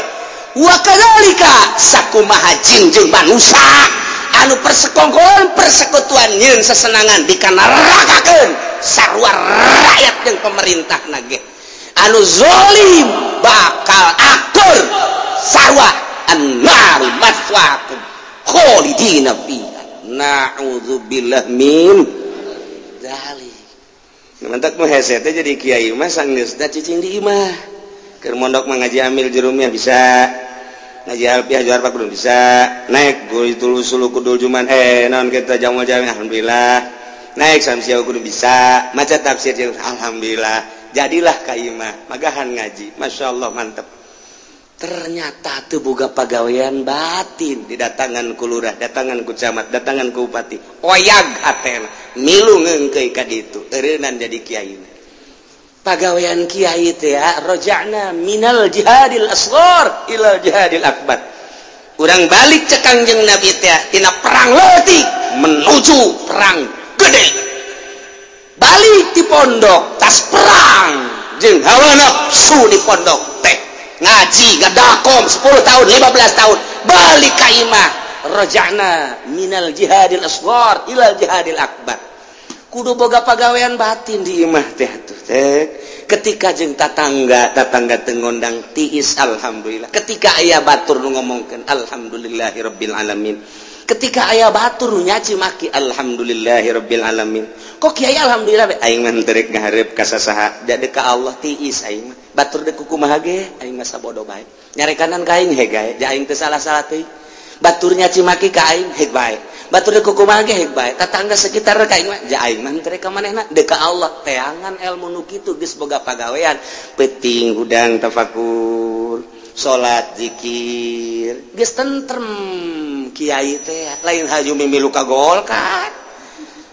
A: Wa kadzalika sakumaha jin jeung manusa anu persekongkolan persekutuan nyeun sesenangan dikanarakakeun sarua rakyat jeung pemerintah nage anu zalim bakal akur sarua annaru maswaakum kholidina fiha. Na'udzubillah min dzalik. Mantak mah hese teh jadi kiai mah sanggeusna cicing di imah. Keur mondok mah ngaji amil jurumiyah bisa. Ngaji alfiah juar pak belum bisa. Naik guru sulu kudul juman naon kita jamal jami alhamdulillah. Naik samsiah kudu bisa. Maca tafsir alhamdulillah. Jadilah ka imah magahan ngaji. Masyaallah mantep. Ternyata teu boga pagawean batin didatangan ku lurah, datangan ku camat, datangan ku bupati. Oyag hatena, milu ngeungkeui ka ditu, eureunnan jadi kiai. Pagawean kiai teh raja'na minal jihadil asghar ilal jihadil akbar. Urang balik cek Kangjeng Nabi teh tina perang leutik menuju perang gede. Balik di pondok tas perang jeung hawa nafsu di pondok teh. Ngaji ngadakom 10 tahun 15 tahun balik ka imah raja'na minal jihadil asghar ilal jihadil akbar. Kudu boga pagawean batin di imah teh atuh teh. Ketika jeung tatangga, tatangga teu ngondang tiis alhamdulillah. Ketika aya batur nu ngomongkeun alhamdulillahirabbil alamin. Ketika aya batur nu nyaci maki alhamdulillahirabbil alamin. Kok kiai alhamdulillah we aing mah teu rek ngahareup ka sasaha da deuk ka Allah tiis aing mah. Batur deuk kumaha ge aing mah sabodo bae. Nyarekanan ka aing heg gae, ja aing teu salah-salah teuing. Batur nyaci maki ka aing heg bae. Batur deuk kumaha ge heg bae. Tatangga sekitar ka aing mah ja aing mah teu rek ka manehna deuk ka Allah. Teangan ilmu nu kitu geus boga pagawean. Peuting hudang tafakur, salat zikir, geus tentrem kiai teh lain haju mimilu ka Golkar.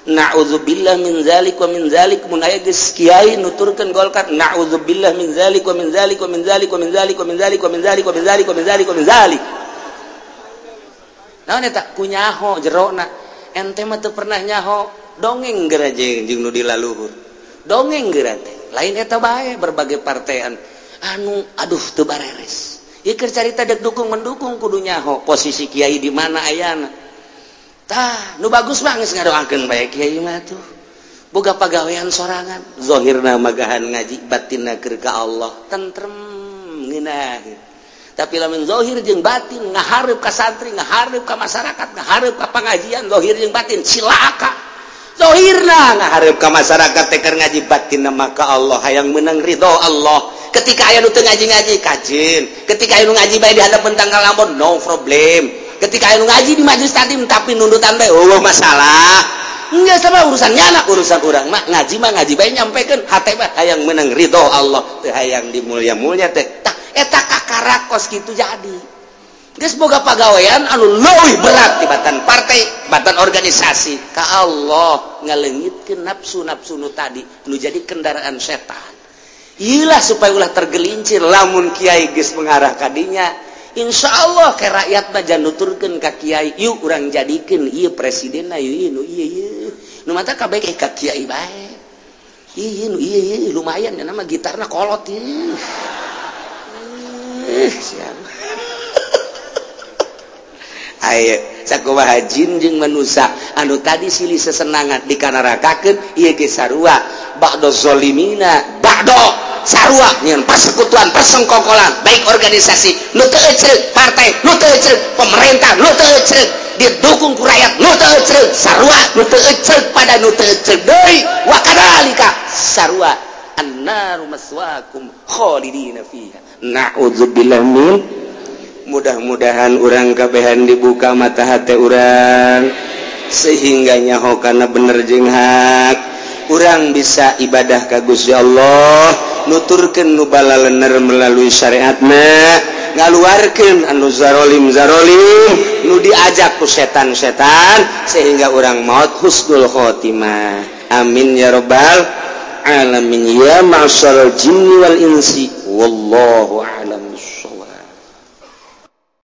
A: Na'udzubillah min zalik wa min zalik mun aya geus kiai nuturkeun Golkar na'udzubillah min zalik wa min zalik wa min zalik wa min zalik wa min zalik wa min zalik wa min zalik wa min zalik wa min zalik. Naon eta ku nyaho jerona ente mah teu pernah nyaho dongeng geura jeung nu di laluhur. Dongeng geura teh lain eta bae berbagai partean anu aduh teu bareres. Ieu keur carita dek dukung mendukung kudu nyaho posisi kiai di mana ayana. Tah, nu bagus mah geus ngadoakeun bae kiai mah tuh. Boga pagawean sorangan, zahirna magahan ngaji, batinna keur ka Allah, tentrem ngeunah. Tapi lamun zahir jeung batin ngahareup ka santri, ngahareup ka masyarakat, ngahareup ka pangajian, zahir jeung batin cilaka. Zahirna ngahareup ka masyarakat teh keur ngaji, batinna mah ka Allah, hayang meunang ridho Allah. Ketika aya nu teu ngaji-ngaji kajeun, ketika aya nu ngaji bae di hadapan tanggal lamun no problem. Ketika aya nu ngaji di majelis taklim tapi nundutan bae eueuh masalah. Enggak sama urusannya anak urusan urang mah ngaji bae nyampekeun hate mah hayang meunang ridho Allah teu hayang dimulya-mulya teh. Tah eta kakara kos kitu jadi. Geus boga pagawean anu leuwih berat tibatan partai, batan organisasi. Ka Allah ngaleungitkeun nafsu-nafsu nu tadi nu jadi kendaraan setan. Iyalah supaya ulah tergelincir lamun kiai geus mengarah ka dinya. Insya Allah ke rakyat mah jangan nuturkeun ka kiai, yuk urang jadikeun ieu presidenna ieu nu ieu ieu. Nu mata kabeh ka kiai bae. Ieu nu ieu ieu lumayan nya mah gitarna kolot ieu. Siap. Ayo sakumaha jin jeung manusa anu tadi silih sesenangan dikanarakakeun ieu ge sarua ba'do zalimina ba'do Sarua nyeun persekutuan, persengkokolan, baik organisasi nu teu ecreug, partai nu teu ecreug, pemerintah nu teu ecreug, didukung ku rakyat nu teu ecreug, sarua nu teu ecreug pada nu teu ecreug deui. Wa kadzalika, sarua, annaru maswaakum khalidina fiha, na'udzubillah min. Mudah-mudahan urang kabehan dibuka mata hati urang sehingga nyaho kana bener jeung hak. Urang bisa ibadah ka Gusti Allah, nuturkeun nu balalener melalui syariatna, ngaluarkeun anu zarolim zarolim, nu diajak ku setan-setan, sehingga urang maut husnul khotimah. Amin ya robbal alamin. Ya ma'syaral jinni wal insi, wallahu a'lam.